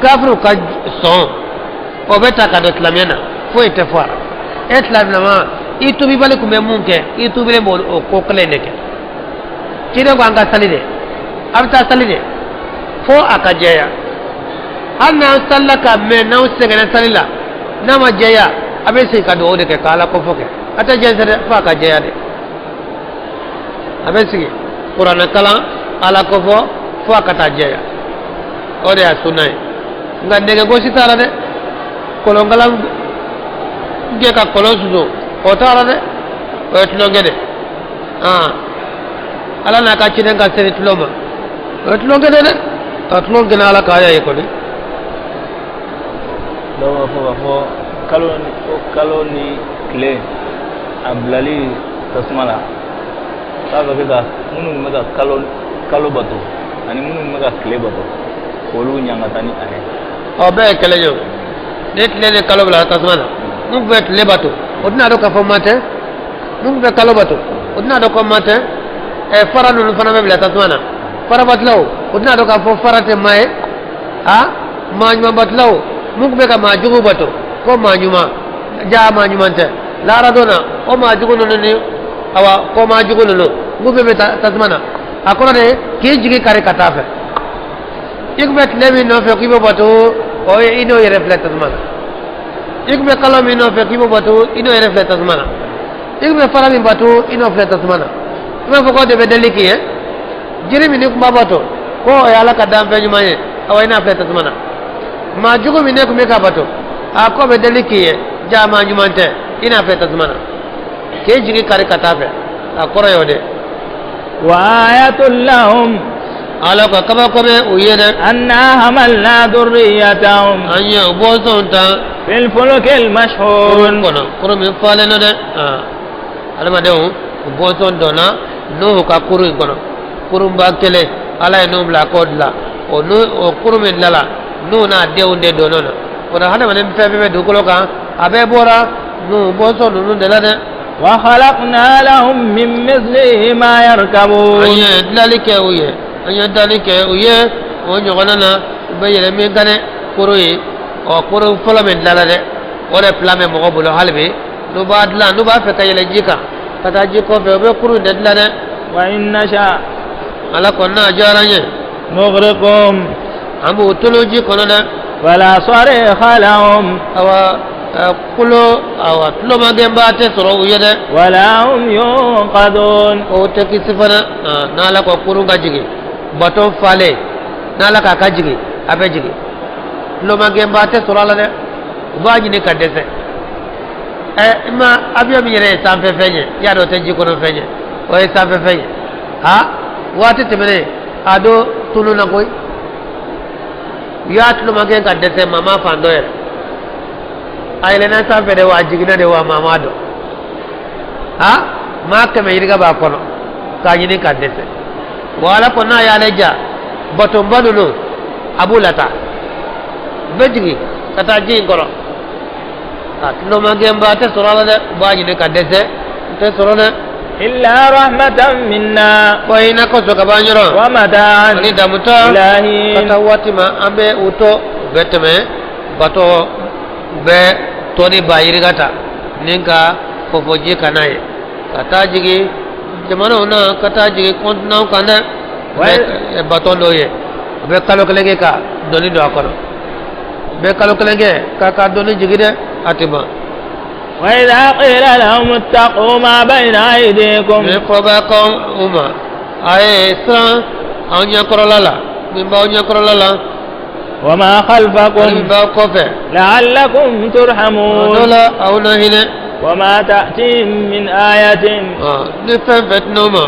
Kafiriw ka sɔn o bɛ ta ka don silamɛya na, foyi tɛ fɔ a la. E silamɛma, i tubibali tun bɛ mun kɛ, i tubilen b'o o ko kelen de kɛ. Ciden ko an ka sali de, a bɛ taa sali de fo a ka jɛya. Hali n'an salila ka mɛn, n'anw sɛgɛnna sali la, n'a ma jɛya, a bɛ segin ka dugawu de kɛ k'Ala kofɔ kɛ. A tɛ jɛnsɛn dɛ, fo a ka jɛya de. A bɛ sigi kuranɛ kalan, Ala kofɔ, fo a ka taa jɛya. O de y'a sunna ye. Nka nɛgɛgosi t'a la dɛ, kɔlɔnkalan kɛ ka kɔlɔn susu, o t'a la dɛ, o ye tulonkɛ de. Ala n'a ka ciden ka seri tulon ma, o ye tulonkɛ de dɛ. Ka tulon kɛ Ala k'a ye kɔni. Dɔw b'a fɔ k'a fɔ kalo ni tile a bilali tasuma la, k'a bɛ kɛ ka minnu tun bɛ ka kalo bato. Ani minnu bɛ ka tile bato, k'olu ɲangata ni a ye. Ɔ, bɛɛ ye kelen ye. O ni tile ni kalo bila tasuma na, mun bɛ tile bato, o tɛna dɔn k'a fɔ ma tɛ. Mun bɛ kalo bato, o tɛna dɔn ko ma tɛ. Ɛ, fara ninnu fana bɛ bila tasuma na. Farabatulaw, o tɛna dɔn k'a fɔ fara tɛ maa ye. A maa ɲuman batulaw, mun bɛ ka maa jugu bato ko maa ɲuman, jaa maa ɲuman tɛ, lahara don na, o maa jugu ninnu ni awa ko maa jugu ninnu, mun bɛ tasuma na. A kɔrɔ de k'i jigi kari ka taa fɛ. I tun bɛ tile min nɔfɛ k'i b'o bato, o ye i n'o yɛrɛ filɛ tasuma na. I tun bɛ kalo min nɔfɛ k'i b'o bato, i n'o yɛrɛ filɛ tasuma na. I tun bɛ fara min bato, i n'o filɛ tasuma na. I b'a fɔ k'o de bɛ deli k'i ye. Jiri min n'i tun b'a bato ko o ye Ala ka danfɛn ɲuman ye, awa, i n'a filɛ tasuma na. Maa jugu min ne tun bɛ ka bato, a k'o bɛ deli k'i ye, jaa maa ɲuman tɛ, i n'a filɛ tasuma na. K'e jigi kari ka taa fɛ, a kɔrɔ ye o de. وآية لهم Ala ka kabako bɛ u ye dɛ. أنا حملنا ذريتهم An ye u bɔnsɔnw ta في الفلك kurun المشحون kɔnɔ, kurun min falen don dɛ. Adamadenw, u bɔnsɔn donna Nuhu ka kurun in kɔnɔ, kurunba kelen. Ala ye Nuhu bila k'o dilan. O nu o kurun min dilanla, Nuhu n'a denw de donn'o na. O la, hadamaden fɛn fɛn bɛ dugukolo kan, a bɛɛ bɔra Nuhu bɔnsɔn ninnu de la dɛ. وخلقنا لهم من مثله ما يركبون An ye dilanli kɛ u ye, an ye danni kɛ u ye o ɲɔgɔnna na, u bɛ yɛlɛ min kan dɛ. Kurun ye, ɔ, kurun fɔlɔ min dilanna dɛ, o de plan bɛ mɔgɔ bolo hali bi. N'u b'a dilan, n'u b'a fɛ ka yɛlɛ ji kan ka taa ji kɔfɛ, u bɛ kurun de dilan dɛ. وإن نشأ Ala kɔni n'a diyara n ye, نغرقهم an b'u tunu ji kɔnɔ dɛ. فلا صريخ لهم Awa, kulo, awa, tulomagɛnba tɛ sɔrɔ u ye dɛ. ولا هم ينقذون. O tɛ kisi fana. N'Ala ko kurun ka jigin, bato falen, n'Ala k'a ka jigin, a bɛ jigin, tulomagɛnba tɛ sɔrɔ a la dɛ. U b'a ɲini ka dɛsɛ. Ɛ, i ma avion min yɛrɛ ye sanfɛ fɛn ye, i y'a dɔn o tɛ ji kɔnɔ fɛn ye, o ye sanfɛ fɛn ye. Ha, waati tɛmɛnen a don tununna koyi. U y'a tulomagɛn ka dɛsɛ, maa ma fan dɔ yɛrɛ. A yɛlɛnna sanfɛ de wa, a jiginna de wa, maa ma dɔn. Ha, maa 100 yirika b'a kɔnɔ k'a ɲini ka dɛsɛ. Wa Ala ko n'a y'ale ja, batonba ninnu a b'u lataa, u bɛ jigin ka taa ji in kɔrɔ. A tulomagɛnba tɛ sɔrɔ a la dɛ. U b'a ɲini ka dɛsɛ, u tɛ sɔrɔ dɛ. إلا رحمة منا Fɔ hinɛ kosɔn ka b'an yɔrɔ ومتاعا ani damutɔ إلى ka حين. taa waati ma, an bɛ u to, u bɛ tɛmɛ bato, u bɛ tɔni ba yirika ta ni ka fɔfɔji ka n'a ye ka taa jigin jamanaw na, ka taa jigin kɔntinanw kan dɛ. U bɛ bato dɔw ye, u bɛ kalo kelen kɛ ka dɔnni don a kɔnɔ, u bɛ kalo kelen kɛ k'a ka dɔnni jigin dɛ, a tɛ ban. وإذا قيل لهم اتقوا ما بين أيديكم Ni fɔba kan u ma, a ye siran aw ɲɛkɔrɔla la, min b'aw ɲɛkɔrɔla la وما ani min خلفكم b'aw kɔfɛ, لعلكم o dɔ ترحمون. la aw na hinɛ. وما تأتيهم من آية Ni fɛn fɛn tin'o ma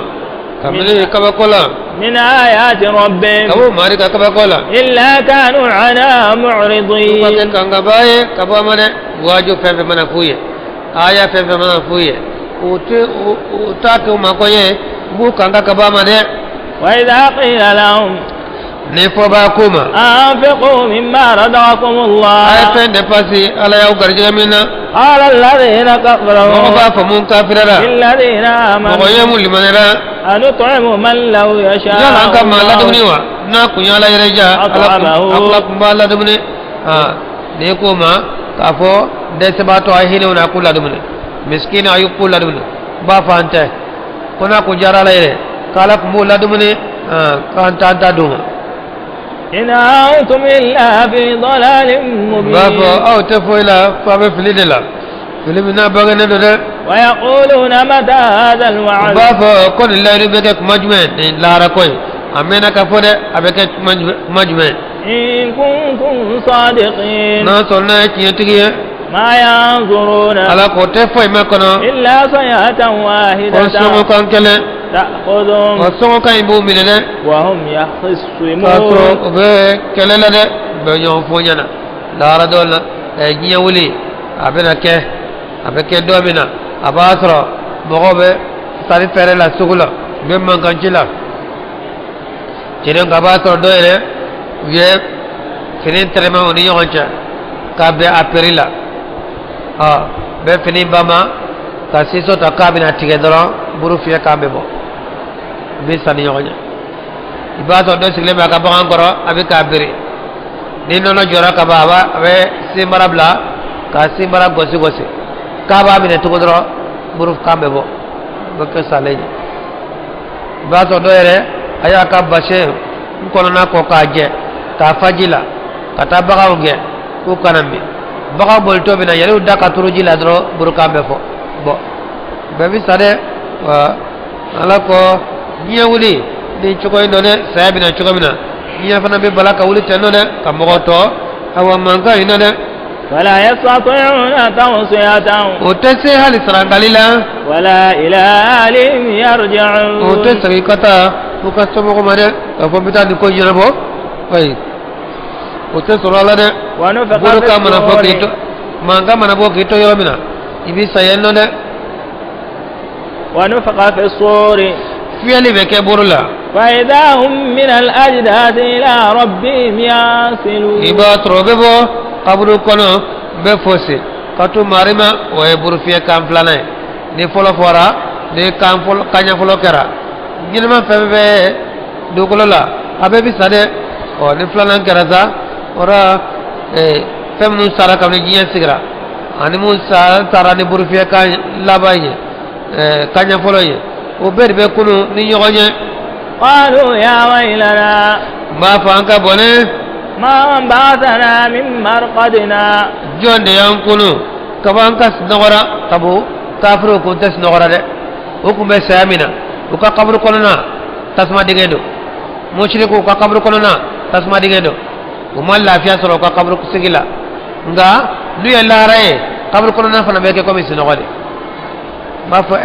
kabini kabako la من آيات ربهم ka bɔ mari ka kabako la, إلا كانوا عنها u ka kɛ معرضين. kangaba ye ka bɔ a ma dɛ. Waaju fɛn fɛn mana f'u ye, aya fɛn fɛn mana f'u ye, u tɛ u t'a kɛ u mako ye, u b'u kanga ka bɔ a ma dɛ. وإذا قيل لهم Ni fɔba k'u ma, أنفقوا مما رزقكم a ye الله fɛn depasi Ala y'aw garijɛgɛ min na, قال الذين mɔgɔ كفروا b'a fɔ mun kafirara, للذين mɔgɔ ye آمنوا mun limaniyara, أنطعم من لو يشاء yala an ka maa ladumuni الله wa? N'a kun ye Ala yɛrɛ ja, Ala kun أطعمه Ala kun b'a ladumuni. N'i k'o ma k'a fɔ dɛsɛbaatɔ a ye hinɛ u na, a k'u ladumuni, misikina a y'u k'u ladumuni, u b'a fɔ an tɛ ko n'a kun diyara Ala yɛrɛ k'Ala kun b'u ladumuni, k'an t'an ta d'u ma. إن أنتم إلا في ضلال U b'a fɔ مبين. aw tɛ foyi la f'a bɛ fili de la, fili min n'a bangenen don dɛ. ويقولون متى هذا U الوعد b'a fɔ ko nin layidu bɛ kɛ kuma jumɛn? Nin lahara ko in a mɛnna ka fɔ dɛ, a bɛ kɛ kuma jumɛn? إن كنتم صادقين. N'a sɔrɔ n'a ye tiɲɛtigi ye. ما ينظرون Ala k'o tɛ foyi ma kɔnɔ إلا صيحة ko واحدة sɔngɔkan kelen. تأخذهم O sɔngɔkan in b'u minɛ dɛ وهم k'a sɔrɔ يخصمون. u bɛ kɛlɛ la dɛ, u bɛ ɲɔgɔn fɔ ɲɛna lahara dɔw la. Diɲɛ wuli a bɛna kɛ, a bɛ kɛ don min na, a b'a sɔrɔ mɔgɔw bɛ sari fɛrɛ la, sugu la, u bɛ mankanci la. Cɛdenw ka b'a sɔrɔ dɔw yɛrɛ u ye fini tɛrɛmɛ u ni ɲɔgɔn cɛ k'a bɛn a peri la. Ɔ bɛ fini ba ma ka siso ta k'a bɛna tigɛ dɔrɔn, buru fiyɛ kan bɛ bɔ, u bɛ sa ni ɲɔgɔn ye. I b'a sɔrɔ dɔ sigilen bɛ a ka bagan kɔrɔ, a bɛ k'a biri. Ni nɔnɔ jɔra ka ban, a bɛ sinbara bila ka sinbara gosi gosi k'a b'a minɛ tugun dɔrɔn, buru kan bɛ bɔ, o bɛ kɛ salen ye. I b'a sɔrɔ dɔ yɛrɛ a y'a ka bassin n kɔnɔna ko k'a jɛ k'a fa ji la ka taa baganw gɛn k'u kana min. Bagan bolitɔ bɛ na yɛrɛw da ka turu ji la dɔrɔn, burukan bɛ fɔ bɔn, bɛɛ bɛ sa dɛ. Wa ala ko diɲɛ wuli ni cogo in dɔ dɛ, saya bɛ na cogo min na, diɲɛ fana bɛ bala ka wuli ten nɔ dɛ, ka mɔgɔ tɔ awa mankan in na dɛ. Wala yastati'una tawsiyatan. O tɛ se hali sarankali la. Wala ila ahlihim yarji'un. O tɛ segin ka taa u ka somɔgɔw ma dɛ, k'a fɔ n bɛ taa nin ko ɲɛnabɔ. Ayi, o tɛ sɔrɔ a la dɛ. Burukan mana fɔ k'i to, mankan mana bɔ k'i to yɔrɔ min na, i bɛ sa yen nɔ dɛ. Wa nufikha fi suri. Fiyɛli bɛ kɛ buru la. Fa idha hum min al ajdasi ila rabbihim yansilun. I b'a sɔrɔ o bɛ bɔ kaburu kɔnɔ, bɛ fosi ka to mari ma. O ye buru fiyɛ kan filanan ye. Ni fɔlɔ fɔra, ni kan fɔlɔ kanɲɛ fɔlɔ kɛra, ɲɛnɛma fɛn fɛn bɛ dugukolo la, a bɛɛ bɛ sa dɛ. Ɔ ni filanan kɛra sa, o la fɛn minnu sara kabini diɲɛ sigira ani mun sara ni buru fiyɛ kan laban ye, kanɲɛ fɔlɔ ye, o bɛɛ de bɛ kunu ni ɲɔgɔn ye. Qalu ya waylana. N b'a fɔ an ka bɔnɛ. Man ba'athana min marqadina. Jɔn de y'an kunu ka bɔ an ka sunɔgɔra? Sabu kafiriw kun tɛ sunɔgɔra dɛ, o kun bɛ saya min na, u ka kaburu kɔnɔna tasuma dingɛ don. Musirikuw ka kaburu kɔnɔna tasuma dingɛ don. U ma lafiya sɔrɔ u ka kaburu sigi la. Nka n'u ye lahara ye, kaburu kɔnɔna fana bɛ kɛ komi sunɔgɔ de. N b'a fɔ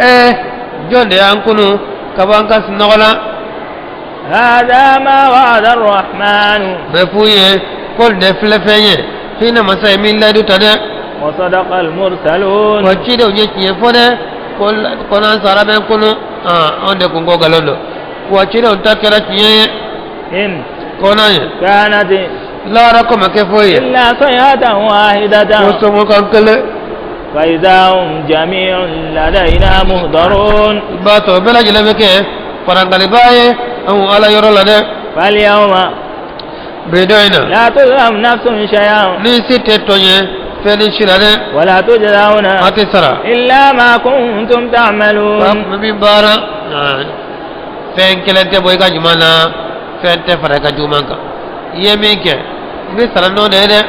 jɔn de y'an kunu ka bɔ an ka sunɔgɔ la? Hada ma wa'ada ar-rahman. Bɛ f'u ye ko nin de filɛ fɛn ye, hinɛ masa ye min layidu ta dɛ. Wa sadaqa al-mursalun. Wa cidenw ye tiɲɛ fɔ dɛ, ko n'an sara bɛ kunu. Anw de kun ko nkalon don, wa cidenw ta kɛra tiɲɛ ye. In kɔnɔ ye. Kanat. Lahara ko ma kɛ foyi ye. Illa sayhatan wahidatan. Ko sɔmɔkan kelen. Fa idha hum jami'un ladayna muhdarun. I b'a sɔrɔ bɛɛ lajɛlen bɛ kɛ farankaliba ye anw ala yɔrɔ la dɛ. Fal yawma. Bi don in na. La tuzlamu nafsun shay'an. Ni si tɛ tɔɲɛ fɛn ni si la dɛ. Wala tujzauna. A tɛ sara. Illa ma kuntum ta'malun. Ba kun bɛ min baara, fɛn kelen tɛ bɔ i ka ɲuman na, fɛn tɛ fara i ka juguman kan. I ye min kɛ, i bɛ sara n'o de ye dɛ.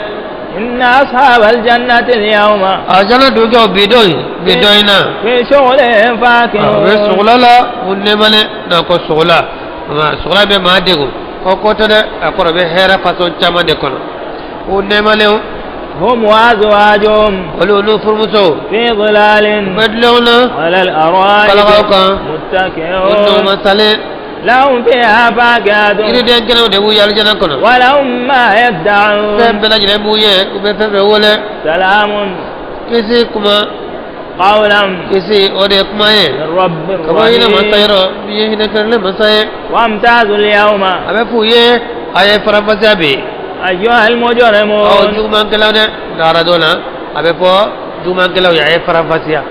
Inna ashabal jannati al-yawma. Alijana dunkew bi don in na. Fi shughulin fakihun. U bɛ sugula la, u nɛmalen n'a ko sugula, sugula bɛ maa degun o ko tɛ dɛ, a kɔrɔ bɛ hɛrɛ façon caman de kɔnɔ, u nɛmalen. Hum wa azwajuhum. Olu n'u furumusow. Fi dhilalin. U bɛ dulonw na. Ala al-ara'ik. Falakaw kan. Muttaki'un. U nɔgɔmasalen. Lahum fiha fakihatun. Yiriden kɛnɛw de b'u ye alijana kɔnɔ. Wa lahum ma yad'un. Fɛn bɛɛ lajɛlen b'u ye, u bɛ fɛn fɛn wele. Salamun. Kisi kuma. Qawlan. Kisi o de ye kuma ye. Min rabbir ka bɔ hinɛ masa rahim. yɔrɔ min ye hinɛ kɛrɛnkɛrɛn masa ye. Wamtazul yawma. A bɛ f'u ye a ye faranfasiya bi. Ayyuhal mujrimun. Ɔ jugumankɛlaw dɛ, lahara don na a bɛ fɔ jugumankɛlaw ye a ye faranfasiya.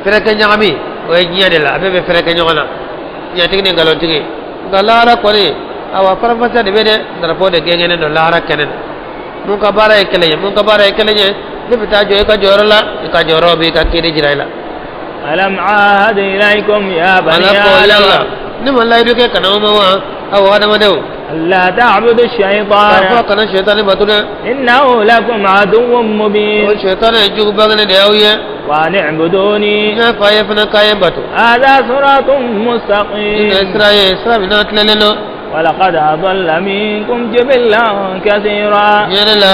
Fɛrɛkɛ ɲagami o ye diɲɛ de la, a bɛɛ bɛ fɛrɛkɛ ɲɔgɔn na, tiɲɛtigi ni nkalontigɛ. Nka lahara kɔni, awa faranfasiya de bɛ dɛ, darapo de gɛngɛnnen don lahara kɛnɛ na. Mun ka baara ye kelen ye, mun ka baara ye kelen ye, ne bɛ taa jɔ i ka jɔyɔrɔ la, i ka jɔyɔrɔ b'i ka kiiri jira i la. Alam ahad ilaykum ya bani ala ko Adam. Yala ne ma layidu kɛ kana aw ma wa, aw adamadenw? Alla ta'budu k'a fɔ shaytana. Kana sɛtani bato dɛ. Innahu lakum aduwwun mubin. O sɛtani ye jugu bangenen de y'aw ye. Wa an i'buduni. N y'a fɔ a ye fana k'a ye n bato. Hadha siratun nin ye mustaqim. Sira ye, sira min n'a tilalen don. Wa laqad adalla minkum jibillan kathira. Tiɲɛ de la,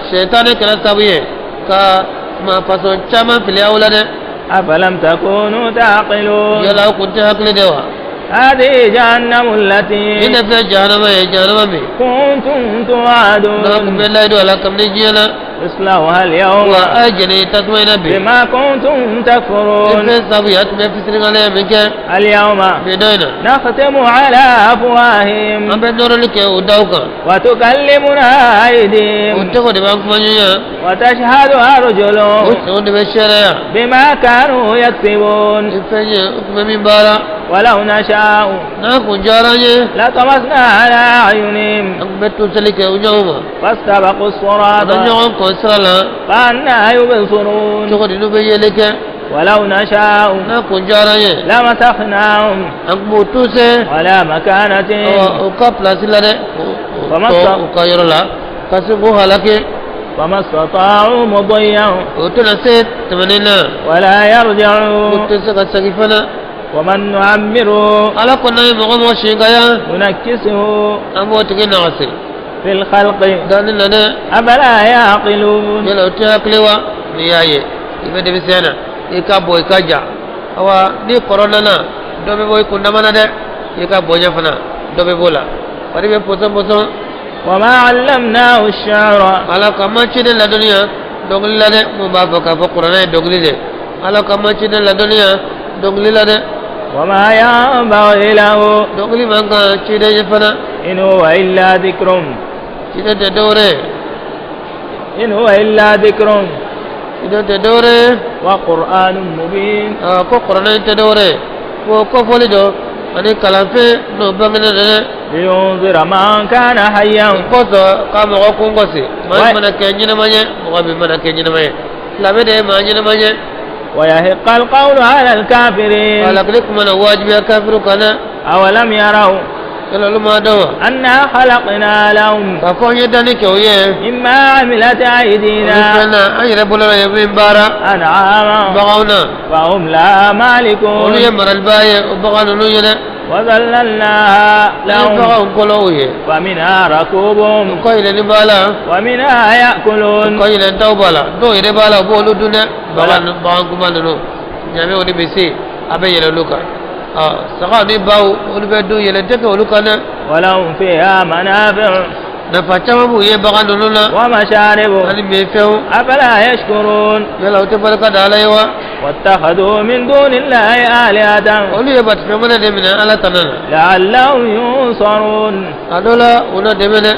sɛtani kɛra sababu ye ka maa façon caman fili aw la dɛ. Afalam takunu ta'qilun. Yala aw kun tɛ hakili de wa? Hadhihi jahannamu allati. Nin de filɛ jahanama ye, jahanama min kuntum n'a kun tu'adun. Bɛ layidu a la kabini diɲɛ na. اصلوها اليوم Wa a ye jɛni tasuma in na bi. بما كنتم Ni تكفرون. fɛn sabu ye a tun bɛ fisiriwaleya min kɛ. اليوم Bi don in na. نختم على أفواههم An bɛ nɔrɔli kɛ u daw kan. وتكلمنا U أيديهم tɛgɛw de b'an kuma ɲɔgɔnya. وتشهد U أرجلهم senw de bɛ seereya. بما كانوا يكسبون. Ni fɛn ye u tun bɛ min baara. ولو نشاء N'a kun diyara an ye. لطمسنا على أعينهم An kun bɛ tusali kɛ u ɲɔgɔn ma. فاستبقوا U الصراط bɛ ɲɔgɔn kɔn sira la. فأنى يبصرون. Cogo di n'u bɛ yeli kɛ. ولو نشاء N'a kun diyara an ye. لمسخناهم An kun b'u tuse. على مكانتهم U ka pilasi la dɛ. U tɔ u ka yɔrɔ la. Ka se k'u halaki. فما استطاعوا مضيا U tɛna se tɛmɛnen na. ولا U يرجعون. tɛ se ka segin fana. ومن نعمره Ala ko n'an ye mɔgɔ mɔgɔ si ka yan. ننكسه An b'o tigi nagasi. في الخلق Danni na dɛ. أفلا يعقلون. Yala o tɛ hakili wa? N'i y'a ye i bɛ denmisɛn na i ka bɔ i ka ja awa ni kɔrɔ nana dɔ bɛ bɔ i kun dama na dɛ i ka bonya fana dɔ bɛ b'o la fari bɛ pɔsɔn pɔsɔn. وما علمناه الشعر Ala ka ma ciden ladɔnniya dɔnkili la dɛ mun b'a fɔ k'a fɔ kuranɛ ye dɔnkili de Ala ka ma ciden ladɔnniya dɔnkili la dɛ. وما ينبغي له Dɔnkili man kan ciden ye fana. إن هو إلا ذكر Ciden tɛ dɔwɛrɛ ye. إن هو إلا ذكر Ciden tɛ dɔwɛrɛ ye. وقرآن مبين. Ko kuranɛ in tɛ dɔwɛrɛ ye ko kɔfɔli dɔ ani kalanfɛn n'o bangenen dɛ. لينذر من كان حيا Kɔsɔn ka mɔgɔ kun kɔsi maa min mana kɛ ɲɛnama ye mɔgɔ min mana kɛ ɲɛnama ye silamɛ de ye maa ɲɛnama ye. ويحق القول على الكافرين. Alakili kuma na wajibiya kafiru kan dɛ. أولم يروا Yala olu ma dɔn wa? أنا خلقنا لهم K'a fɔ an ye danni kɛ o ye. مما عملت Olu fɛn أيدينا na an yɛrɛ bolo la ye min baara. أنعاما Baganw na. فهم لها Olu مالكون. ye maralibaa ye o bagan ninnu ye dɛ. وذللناها An ye لهم baganw kolo u ye. ومنها ركوبهم U ka yɛlɛnni b'a la. ومنها U يأكلون. ka yɛlɛntaw b'a la dɔw yɛrɛ b'a la u b'olu dun dɛ bagan bagan kunba ninnu ɲamɛw ni misi a bɛ yɛlɛ olu kan saga ni baw olu bɛ dun yɛlɛ tɛ kɛ olu kan dɛ. ولهم فيها منافع Nafa caman b'u ye bagan ninnu na. ومشارب Ani minfɛnw. أفلا يشكرون. Yala u tɛ barika da Ala ye wa? واتخذوا من دون الله آلهة Olu ye batofɛn wɛrɛ de minɛ Ala tana na. لعلهم ينصرون. A dɔ la u na dɛmɛ dɛ.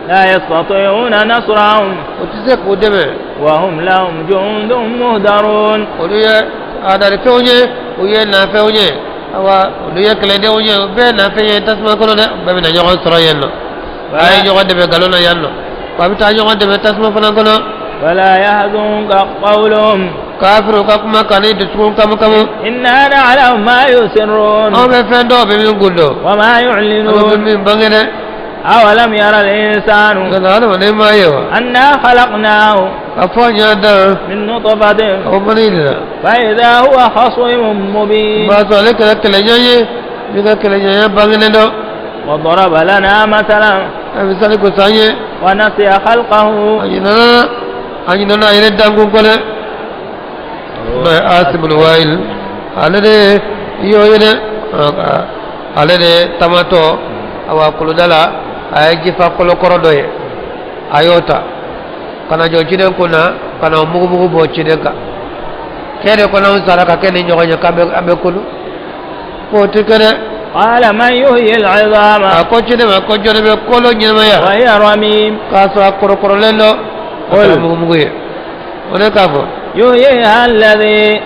لا يستطيعون نصرهم U tɛ se k'u dɛmɛ. وهم لهم جند مهدرون. Olu ye adarifɛnw ye u ye nafɛnw ye awa olu ye kɛlɛdenw ye u bɛɛ ye nafɛn ye tasuma kɔnɔ dɛ u bɛɛ bɛna ɲɔgɔn sɔrɔ yen nɔ. A ye ɲɔgɔn dɛmɛ nkalon na yan nɔ wa a bɛ taa ɲɔgɔn dɛmɛ tasuma fana kɔnɔ. ولا يحزنك قولهم Kafiru ka kuma kan ni dusukun kamu kamu. إنا نعلم ما يسرون Anw bɛ fɛn dɔw bɛ min gundo. وما Anw bɛ يعلنون. min bange dɛ. أولم يرى الإنسان Nka hadamaden m'a ye wa? أنا خلقناه Ka fɔ an y'a dan. من نطفة O mani de la. فإذا هو خصيم مبين. B'a sɔrɔ ale kɛra kɛlɛɲɔgɔn ye min ka kɛlɛɲɔgɔnya bangenen dɔn. وضرب لنا مثلا A misali ko s'an ye. ونسي خلقه. A ɲinɛna a yɛrɛ dankun kɔ dɛ. N'o ye Asim Wayil ale de y'o ye dɛ. Ale de tamatɔ awa koloda la a ye jifa kolokɔrɔ dɔ ye a y'o ta ka na jɔ ciden kun na ka na o mugumugu bɔ ciden kan kɛ de kɔnɔ anw sara ka kɛ ni ɲɔgɔn ye k'an bɛ an bɛ kolo k'o tɛ kɛ dɛ. قال من يحيي العظام A ko ciden ma ko jɔn de bɛ kolo ɲɛnamaya وهي رميم. K'a sɔrɔ a kɔrɔkɔrɔlen dɔ a kɛra mugumugu ye o de k'a fɔ. يحييها الذي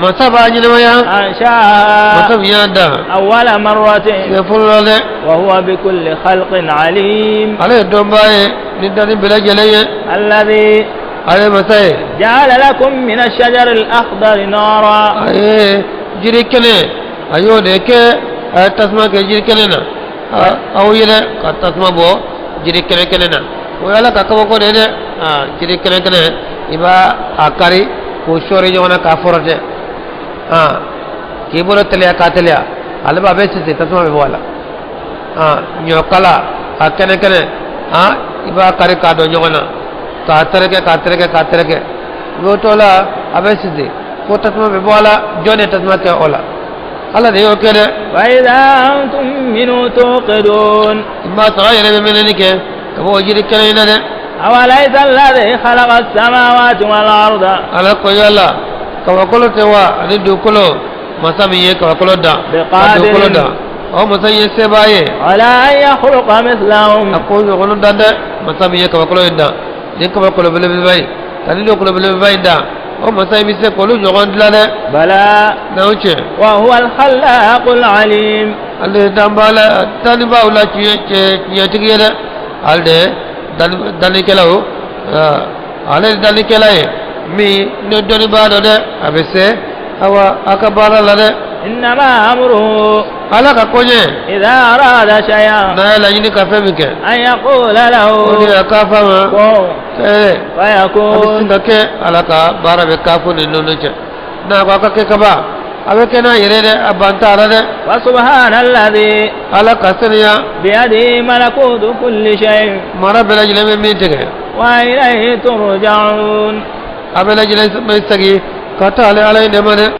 Masa b'a ɲɛnamaya أنشأها masa min y'a dan أول مرة siɲɛ fɔlɔ la dɛ. وهو بكل خلق عليم. Ale ye dɔnbaa ye ni danni bɛɛ lajɛlen ye. الذي Ale ye masa ye. جعل لكم من الشجر الأخضر نارا. A ye jiri kɛnɛ a y'o de kɛ a ye tasuma kɛ jiri kɛnɛ na aw yɛrɛ ka tasuma bɔ jiri kɛnɛ kɛnɛ na o ye Ala ka kabako de ye dɛ jiri kɛnɛ kɛnɛ i b'a a kari k'o sɔɔri ɲɔgɔn na k'a fɔrɔtɛ k'i bolo teliya k'a teliya ale b'a bɛ sisi tasuma bɛ bɔ a la ɲɔkala a kɛnɛ kɛnɛ i b'a kari k'a don ɲɔgɔn na k'a tereke k'a tereke k'a tereke i b'o to la a bɛ sisi fo tasuma bɛ bɔ a la jɔn de tasuma kɛ o la Ala de y'o kɛ dɛ. فإذا أنتم منه توقدون. I b'a sɔrɔ a yɛrɛ bɛ mɛnɛni kɛ ka bɔ o jiri kɛnɛ in na dɛ. أوليس الذي خلق السماوات والأرض Ala ko yala kabakolo tɛ wa ani dugukolo masa min ye kabakolo dan ka dugukolo dan o masa in ye sebaa ye على أن يخلق مثلهم a k'o ɲɔgɔn dan dɛ masa min ye kabakolo in dan nin kabakolo belebeleba in ka nin dugukolo belebeleba in dan o masa in bɛ se k'olu ɲɔgɔn dilan dɛ بلى n'aw cɛ وهو الخلاق العليم ale ye danbaa la dannibaaw la tiɲɛ tiɲɛtigi ye dɛ ale de dannikɛlaw ale ye dannikɛla ye min ni dɔnnibaa dɔ dɛ a bɛ se awa a ka baara la dɛ إنما أمره Ala ka koɲɛ إذا أراد شيئا n'a ye laɲini ka fɛn min kɛ أن يقول له o de y'a k'a fa ma كن ɛɛ a bɛ sin فيكون ka kɛ Ala ka baara bɛ kafo ni nɔnɔ cɛ n'a ko a ka kɛ kaban a bɛ kɛ n'a yɛrɛ dɛ a ban t'a la dɛ وسبحان الذي Ala ka saniya بيده ملكوت كل شيء mara bɛɛ lajɛlen bɛ min tigɛ وإليه ترجعون a bɛɛ lajɛlen bɛ segin ka taa ale Ala in de ma dɛ.